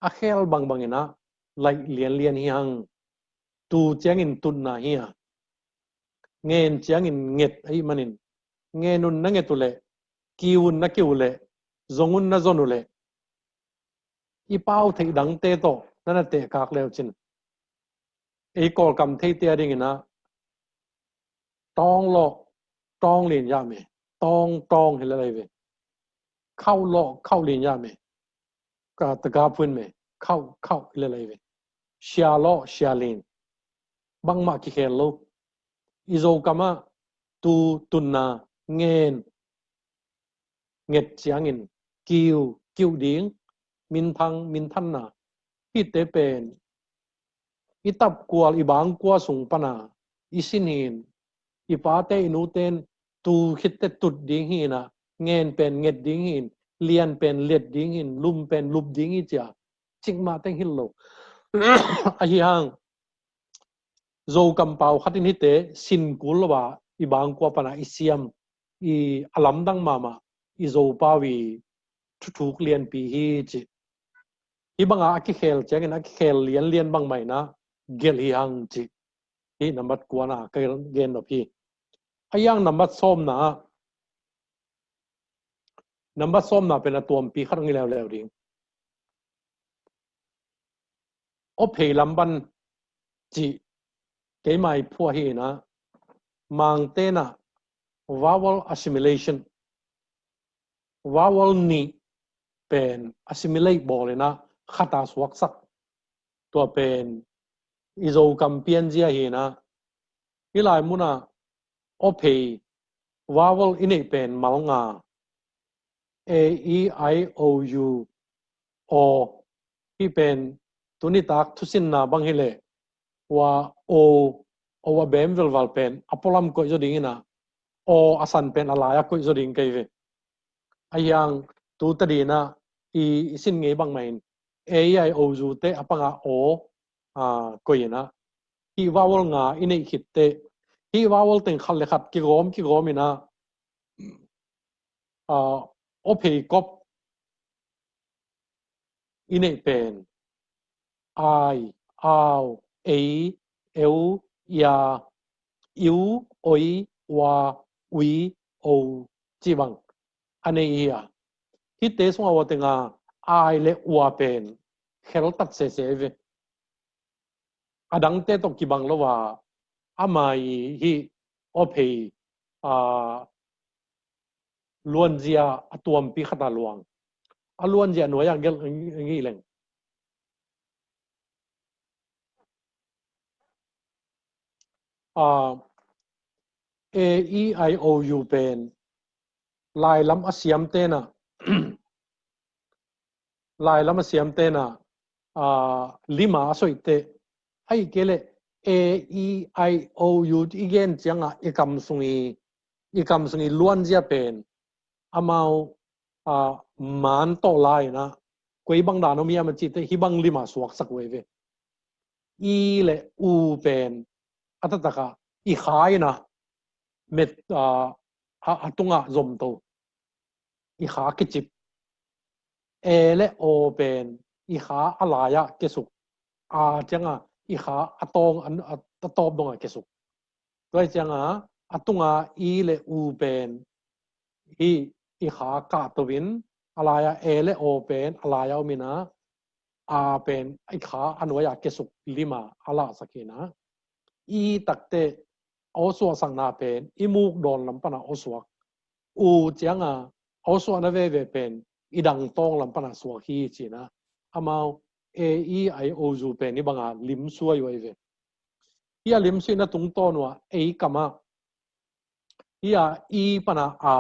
a khel bangbangin ah laih lianlian hi hang. Tu ciangin tutna hi a, ngen ciangin nget ahih manin, ngen un na nget uh leh, kiu un na kiu uh leh, zong un na zon uh leh, i pau theih dangte tawh na na tehkak leucin, ei Kawlkam theite a dingin ah, tawng lawh tawng lin yah me, tawng tawng hi le lai ve. Khauh lawh khauh lin yah me, ka taka phuin me, khauh khauh hi le lai ve. Sia lawh sia lin, bangmah kikhel lo. I Zokam ah tu, tutna, ngen, nget ciangin kiu, kiu ding, minthang, minthanna. Hihte pen i tapkual, i bangkua sung pana i sin hi in, i pate i nuten tu khitte tut ding hi in ah, ngen pen nget ding hi in, lian pen let ding hi in, lum pen lup ding hi cia cikmah teng hilh lo. Ahi hang Zokam pau khat in hihte sin kul lo a, i bangkua pana i siam, i a lamdang mahmah i Zopau i thuthuk lianpi hi ci. Hih banga a kikhel ciangin a kikhel lianlian bangmah in ah gelh hi hang ci. Hih nambat kuana ka gen nop hi. Ahi hang nambat sawmna ah, nambat sawmna pen a tuampi khat hong hi leuleu ding. Awphei lamban cih keimah i phuah hi in ah, Mangte in ah vowel assimilation, vowel nih pen assimilate bawl in ah khat a suaksak. Tua pen i Zokam pianzia hi in ah, hih lai munah awphei vowel i neih pen mal nga, A, E, I, O, U, aw. Hih pen tuni tak thusinna bang hileh, ua, o, o a bem velval pen a pualam koih zaw ding in ah, aw a san pen a lai a koih zaw ding kei ve. Ahi hang tu tadin ah i, i sin ngei bangmah in A, E, I, O, U te a panga aw, a, koih in ah, hih vowel nga i neih khit teh, hih vowel teng khat le khat kigawm kigawm in ah, a, awphei kop i neih pen ai, au, ei, eu, ia, iu, oi, ua, ui, o, cih bang a nei hi a. Hihte sungah ua tenga ai le ua pen kheltat sese ve. A dangte tawh kibang lo a, ama i hih awphei, a, luanzia a tuampi khat a luang. A luanzia nuai-ah gelh ngih leng, a, A, E, I, O, U pen lailam a siam tenah, lailam a siam tenah, a, lima a soihte, ahih kei leh A, E, I, O, U i gen ciangah i kam sung i, i kam sung i luanzia pen amau, a, man tawh lai-in ah, koi bang dan om hiam a cih teh hih bang lima suaksak uh ei ve. I le u pen a taktakah i kha in a met, a, a, a tungah zomto, i kha kicip. E le o pen i kha a lai-ah kiasuk. A ciangah i kha a tawng a, a, a tawp dongah kiasuk. Tua hi ciangah a tunga i le u pen hi i kha kahto in a lai-ah e le o pen a lai-ah om in a, a pen i kha a nuai-ah kiasuk lim a a lahsak hi in a. I takte a awsuahsakna pen i muk dawn lam pana awsuak. U ciangah a awsuahna veve pen i dang tawng lam pana suak hi ci in a. Amau e i o u zu pen i banga lim suai uh ahi ve. Hi a lim suihna tungtawn uh a ei kamah hi a i pana a,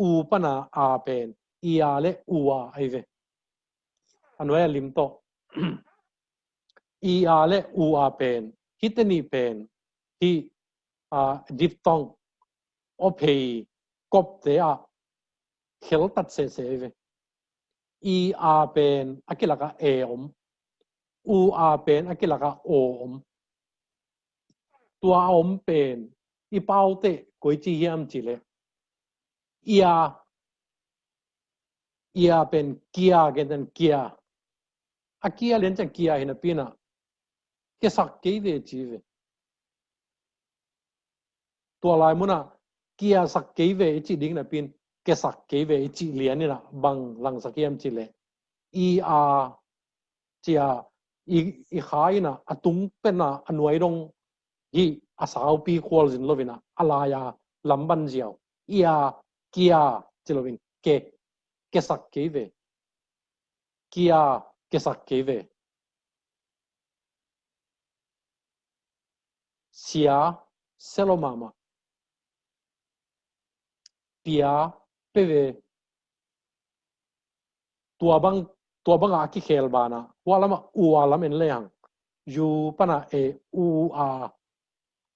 u pana a pen i a le u a ahi ve. A nuai a lim tawh i a le u a pen hite nih pen hi a diphthong awphei kopte ah kheltat sehseh ahi ve. I a pen a kilakah e om. U a pen a kilakah o om. Tua a om pen i paute koici hiam cih leh i a, i a pen kia, genten kia. A kia lian ciang kia hi napi in a kiasak kei ve ci ve. Tua lai munah kiasak kei ve i cih ding napi in kiasak kei ve i cih lian in a bang langsak hiam cih leh i a ci a i, i kha in a a tung pen a a nuai dong hi a saupi khualzin lo in a a lai-a lamban ziau. I a kia ci lo in ke, kiasak kei ve. Kia, kiasak kei ve. Sia, sia lo mahmah. Pia, pia ve. Tua bang, tua banga a kikhel banah hua lamah u a lam en lehang, u pana e, u a,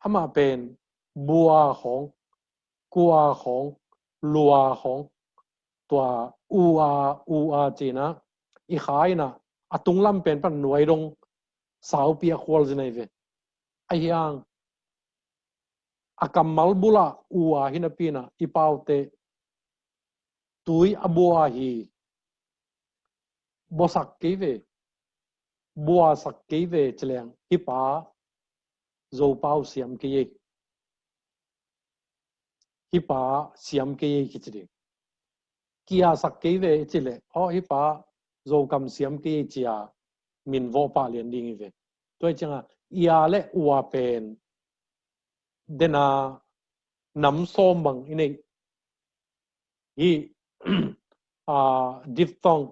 amah pen bua khawng, kua khawng, lua khawng, tua u a, u a ci in a, i kha in a, a tunglam pen pan nuai dong saupi a khualzin ahi ve. Ahi hang a kammal bulah u a hi napi in a i paute tui a bua hi. Buasak kei ve, buasak kei ve ci leng hih pa Zopau siam kei ei. Hih pa siam kei ei kici ding. Kiasak kei ve i cih leh, aw, hih pa Zokam siam kei ei ci a min vawh pah lian ding hi ve. Tua hi ciangah i a le u a pen dena nam sawm bang i neih hi. A, diphthong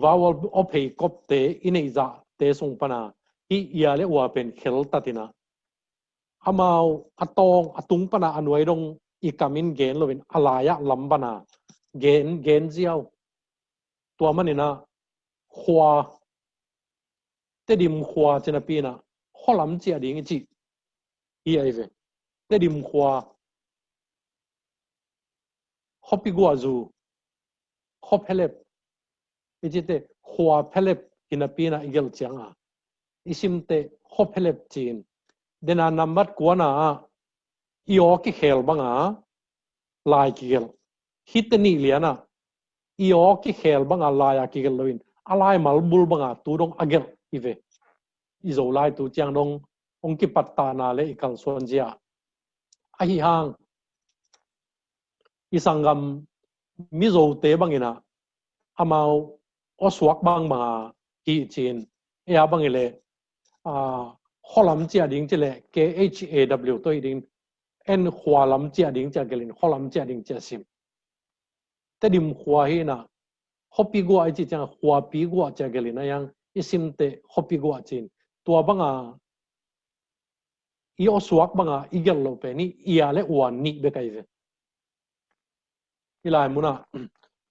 vowel awphei kopte i neih zahte sung pana hi i a le u a pen kheltat in a, amau a tawng a tung pana a nuai dong i kam in gen loin a lai-ah lamban a gen, gen ziau. Tua man in a khua, Tedim khua ci napi in a khualam ciah ding i cih hi ahi ve. Tedim khua, khuapi guah zu, khua phelep i cihte, khua phelep hi napi in a i gelh ciangah i simte khua phelep ci in. Dena nambat kuana ah i aw kikhel banga lai kigelh. Hihte nih lianah i aw kikhel banga lai-a kigelh loin a laimal bul banga tu dong a gelh hi ve. I Zolai tu ciang dong hong kipattahna le i kalsuan zia. Ahi hang i sanggam Mizote bangin a, amau awsuak bangbanga hi ci in, ei a bangin le, a, khualam ciah ding ci le K H A W tawh hi ding, en khualam ciah ding ciah gelhin khualam ciah ding ciah sim. Tedim khua hi in a, khuapi guah i cih ciang khuapi guah ciah gelhin a hiang i simte khuapi guah ci in. Tua banga i awsuak banga i gelh loh pen hi i a le u a nih bek ahi ve. I lai munah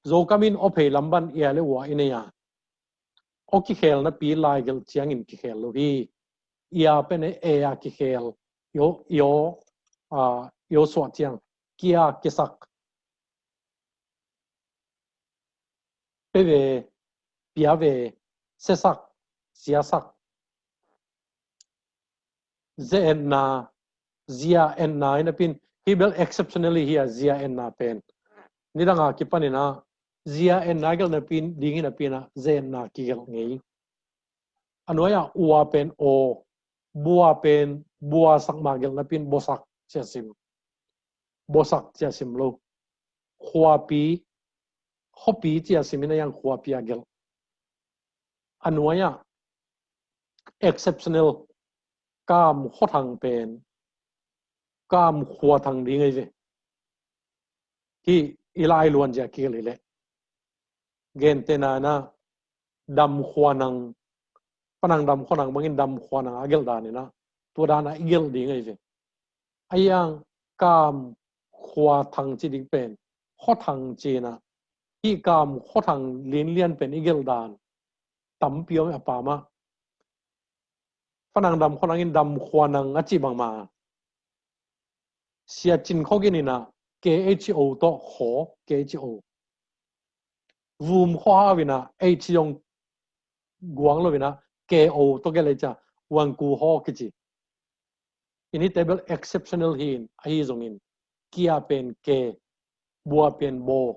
Zokam in awphei lamban i a le u a i nei a, aw kikhel napi lai gelh ciangin kikhel lo hi. I a pen e a kikhel, i aw, i aw, a, i awsuak ciang kia, kiasak, pia ve, pia ve, siasak, siasak, ze-etna, zia enna hi napi-in, hi bel exceptionally hi a zia enna pen. Nidang a kipanin ah zia enna gelh napi-in, ding hi napi-in ah zia enna kigelh ngei. A nuai-ah ua pen aw, bua pen buasak mah gelh napi-in bosak ci a sim. Bosak ci a sim lo. Khuapi, khuapi ci a sim in a, hiang khuapi a gelh. A nuai-ah exceptional, kam khuathang pen kam khuathang ding ahi ve. Hi i lai luan zia kigelh hi leh, gentehna-in ah dam khuanang, panang dam khuanang bangin dam khuanang a gelh danin ah, tua dan a i gelh ding ahi ve. A hiang kam khuathang ci ding pen khuathang ci-in ah, hi kam khuathang linlian pen i gelh dan tampi om a, pau mah. Panang dam khuanang in dam khuanang a cih bangmah. Sia Cin Kho Gin in ah K H O tawh kho, K H O. Vum Kho Hau in ah H zong guang lo in ah K O tawh gelh leh ca, Wangku Haw kici. Hih table exceptional hi-in, ahi zongin, kia pen ke, bua pen baw.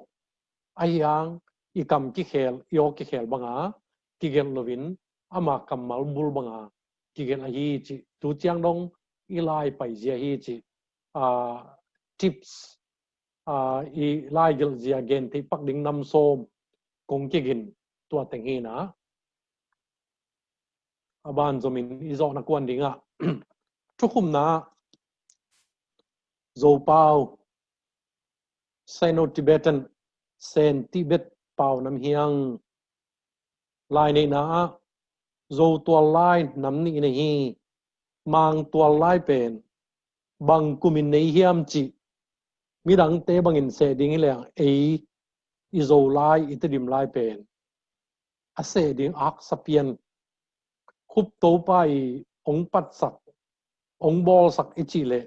Ahi hang i kam kikhel, i aw kikhel banga kigelh loin, ama kammal bul banga kigelh ahi cih tu ciang dong i lai paizia hi cih, ah, tips, ah, i lai gelhzia gen theih pak ding nam sawm kong kigin, tua teng hi-in ah. A ban zomin i zawhna kuan dingah, thukhupna, Zopau, Sino-Tibetan, Sen Tibet pau nam hi hang. Laineihna ah, Zo tual lai nam nih na hi. Mang tual lai pen bang kumin nei hiam cih midangte bangin seh ding hi leng, ei i Zo lai, i Tedim lai pen a seh ding a haksa pian. Khup Topa i hong patsak, hong bawlsak i cih leh,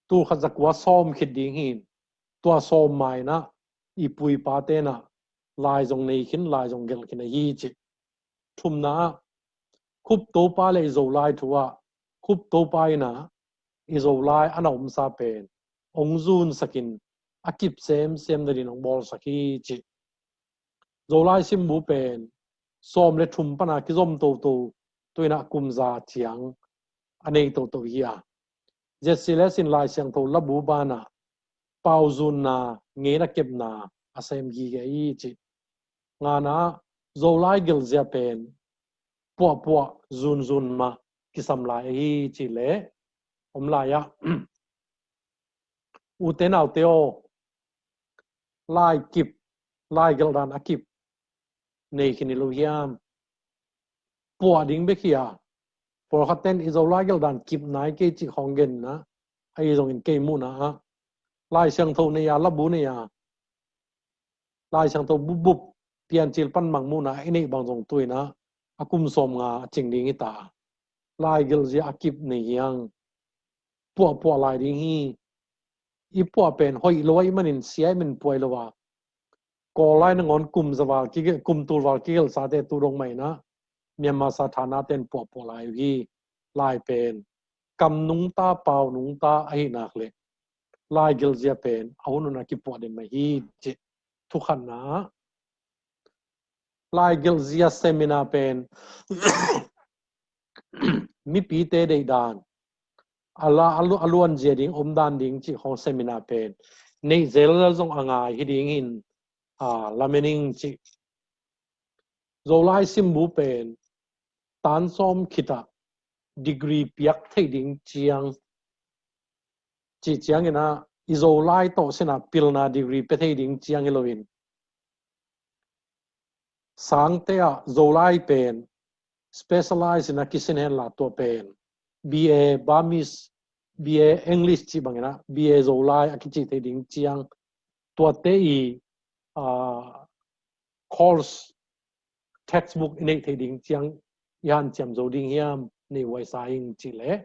tul khat za kua sawm khit ding hi-in, tua sawm ma-in ah i pu i pate in ah lai zong nei khin, lai zong gelh khin ahi cih. Thumna ah, Khup Topa le i Zolai thu ah, Khup Topa in ah i Zolai a na omsa pen hong zunsakin, a kip semsem nadin hong bawlsak hi cih. Zolai simbu pen sawm le thum pana kizom toto, tu-in ah kum za ciang a nei toto hi a. Zetsi le sin Lai Siangtho labu banah pauzunna, ngeina kepna a sem gige hi cih. Ngana ah, Zolai gelhzia pen puahpuah zunzun mah kisam lai ahi cih le om lai ah, ute naute aw, lai kip, lai gelhdan a kip nei khin hi lo hiam? Puah ding bek hi a, pawlkhatten i Zolai gelhdan kip nai kei cih khawng gen in ah, ahi zongin kei muhna ah, Lai Siangtho nei a, labu nei a, Lai Siangtho bupbup, Piancil pan mangmuhna i neih bang zong tu-in ah a kum sawmnga a cing ding hi ta. Lai gelhzia a kip nei hi hang. Puahpuah lai ding hi. I puah pen hoih lo ahih manin sia ahih manin puah hi lo a, Kawl lai nangawn kum za val kigelh, kum tul val kigelhsate tu dong mah in ah Myanmar sathana ten puahpuah lai uh hi. Lai pen kam nungta, pau nungta ahih nak leh lai gelhzia pen a hun hun a kipuah den mah hi cih. Thukhatna ah, lai gelhzia seminar pen mipite deihdan, a la, a lu-, a luanzia ding, omdan ding cih khawng seminar pen neih zelzel zong a ngai hi ding hi-in, a, lamen ing cih. Zolai simbu pen tan sawm khit ah degree piak thei ding ciang, cih ciangin ah i Zolai tawh sin ah pilna degree pia thei ding ciang hi loin, sangte ah Zolai pen specialize in a kisin hen la, tua pen B A Burmese, B A English cih bangin ah B A Zolai a kicih thei ding ciang, tuate i, ah, course textbook i neih thei ding ciang i hanciam zo ding hiam, nei huaisa ing cih leh,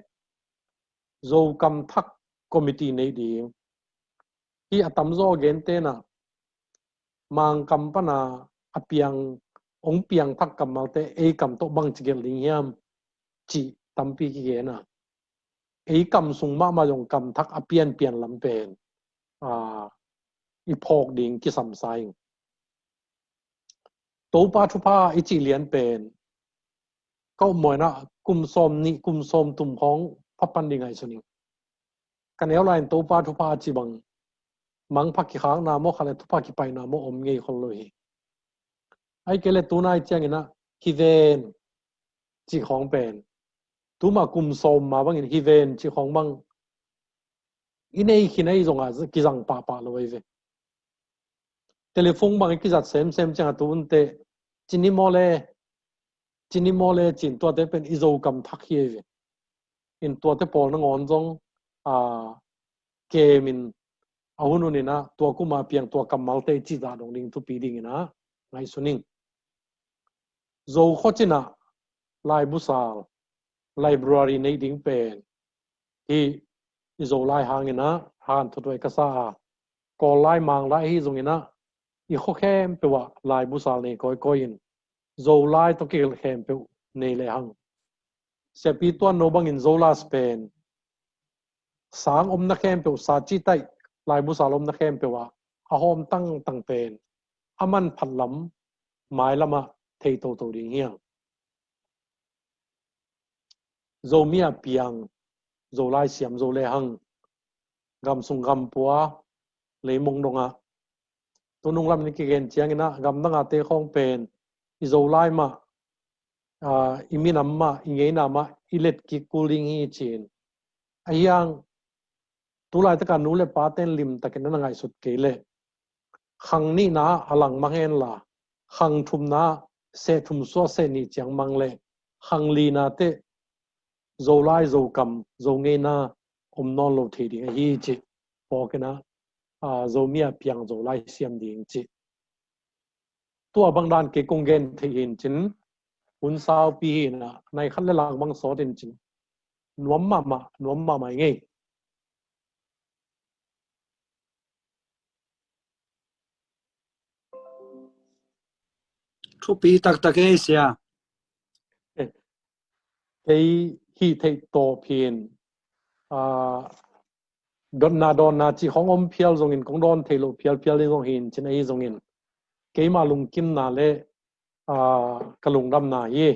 Zo kam thak committee neih ding. Hih a tamzaw a gentehna, Mangkam pana a piang, hong piangthak kammalte ei kam tawh bangci gelh ding hiam cih tampi kigen a. K ei kam sung mahmah zong kam thak a pianpian lam pen, aa, i phawk ding kisam sa ing. Topa thupha i cih lian pen, ka upmawhna kum sawm nih, kum sawm thum khawng pha pan ding ngaihsun ing. Ka neu lai-in Topa thupha a ci bang, mangpha kikhakna maw, khat le thupha kipaina maw om ngei khol lo hi. Ahih kei leh tunai ciangin ah, hi ven cih khawng pen, tuma kum sawm ma bangin hi ven cih khawng bang i nei khin ahi zongah kizang pahpah lo ahi ve. Telephone bang i kizat semsem ciangah tu hun teh, ci ni maw le, ci ni maw le ci-in tuate pen i Zo kam thak hi ahi ve. In tuate pawl nangawn zong, aa, kemin a hun hunin ah, tua kum a piang tua kammalte i cih zah dong ding thupi dingin ah ngaihsun ing. Zo khuachin ah laibusal, library neih ding pen, hih i Zolai hangin ah hanthawn huai ka sa a, Kawl lai, Mang lai ahi zongin ah, i khua khempeuh ah laibusal nei kawikawi in, Zolai tawh kigelh khempeuh nei lehang. Siapi Tuan No bangin Zolas pen sang omna khempeuh, sa cih taih laibusal omna khempeuh ah a hawm tangtang pen, a manphat lam mailam ah thei toto ding hi hang. Zomi a piang Zolai siam zo lehang, gamsung gampua, leimong dongah, tunung lamin kigen ciangin ah, gamdang a te khawng pen i Zolai mah, aa, i minam mah, i ngeina mah i let kik kul ding hi ci-in. Ahih hang, tulaitak a nu le pate'n limtakin a na ngaihsut kei leh, khang nihna ah a lang mang henla, khang thumna ah seh thum suah seh nih ciang mang leh, khang lina teh Zolai, Zokam, Zo ngeina om nawn lo thei ding ahi cih phawkin ah, aa, Zomi a piang Zolai siam ding cih. Tua bang dan kei kong gen thei hi in cin, hun saupi hi in ah, nai khat le lak bang sawt in cin, nuam mahmah, nuam mahmah i ngei. Thupi taktak ei sia. Eh, kei hih theih tawp hi in, aa, dotna dawnna cih khawng om phial zongin, kong dawn theih loh phialphial ding zong hi in cin, ahi zongin keima lungkimna le, aa, ka lungdamna hi.